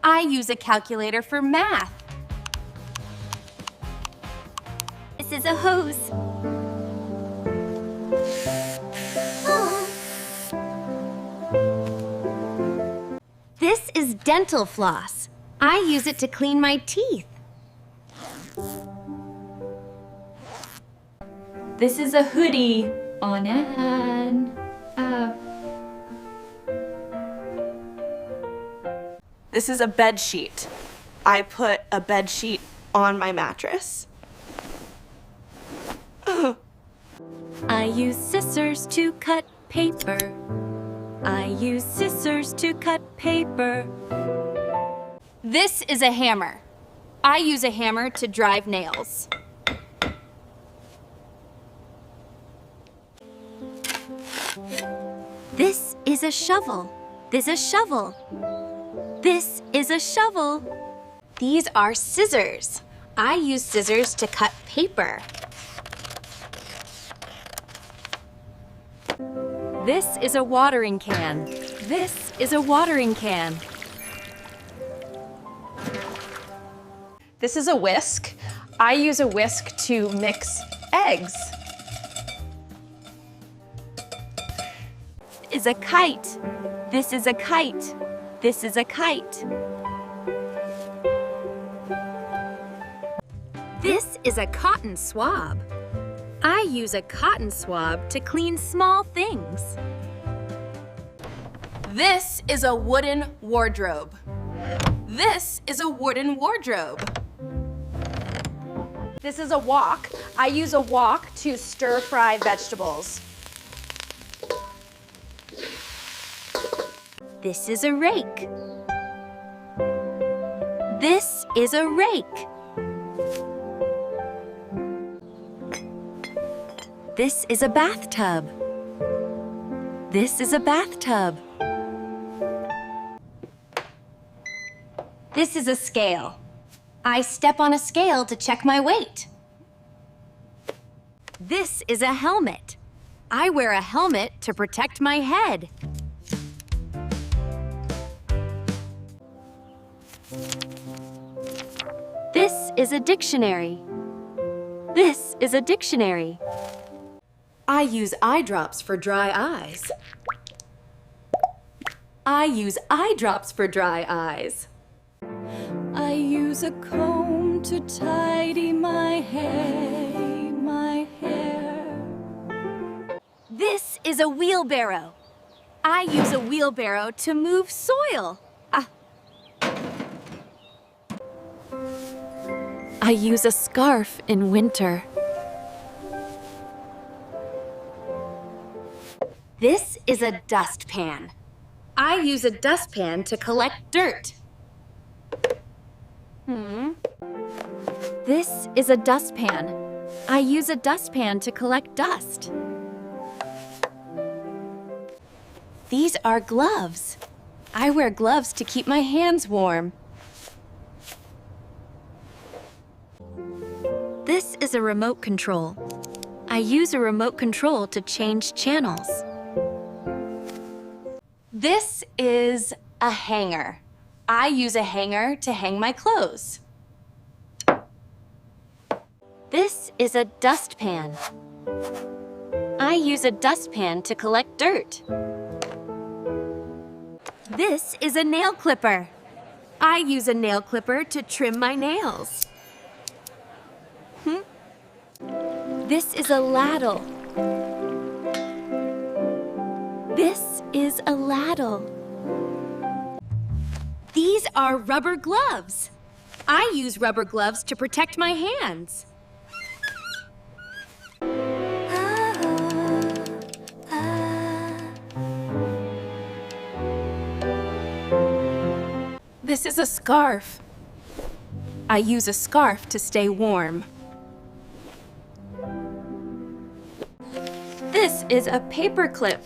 I use a calculator for math. This is a hose. This is dental floss. I use it to clean my teeth. This is a hoodie on an app. This is a bed sheet. I put a bed sheet on my mattress. I use scissors to cut paper. I use scissors to cut paper. This is a hammer. I use a hammer to drive nails. This is a shovel. This is a shovel. This is a shovel. These are scissors. I use scissors to cut paper. This is a watering can. This is a watering can. This is a whisk. I use a whisk to mix eggs. Is a kite. This is a kite. This is a kite. This is a cotton swab. I use a cotton swab to clean small things. This is a wooden wardrobe. This is a wooden wardrobe. This is a wok. I use a wok to stir fry vegetables. This is a rake. This is a rake. This is a bathtub. This is a bathtub. This is a scale. I step on a scale to check my weight. This is a helmet. I wear a helmet to protect my head. This is a dictionary. This is a dictionary. I use eye drops for dry eyes. I use eye drops for dry eyes. I use a comb to tidy my hair, my hair. This is a wheelbarrow. I use a wheelbarrow to move soil. Ah. I use a scarf in winter. This is a dustpan. I use a dustpan to collect dirt. Hmm. This is a dustpan. I use a dustpan to collect dust. These are gloves. I wear gloves to keep my hands warm. This is a remote control. I use a remote control to change channels. This is a hanger. I use a hanger to hang my clothes. This is a dustpan. I use a dustpan to collect dirt. This is a nail clipper. I use a nail clipper to trim my nails. Hmm? This is a ladle. This is a ladle. These are rubber gloves. I use rubber gloves to protect my hands. This is a scarf. I use a scarf to stay warm. This is a paper clip.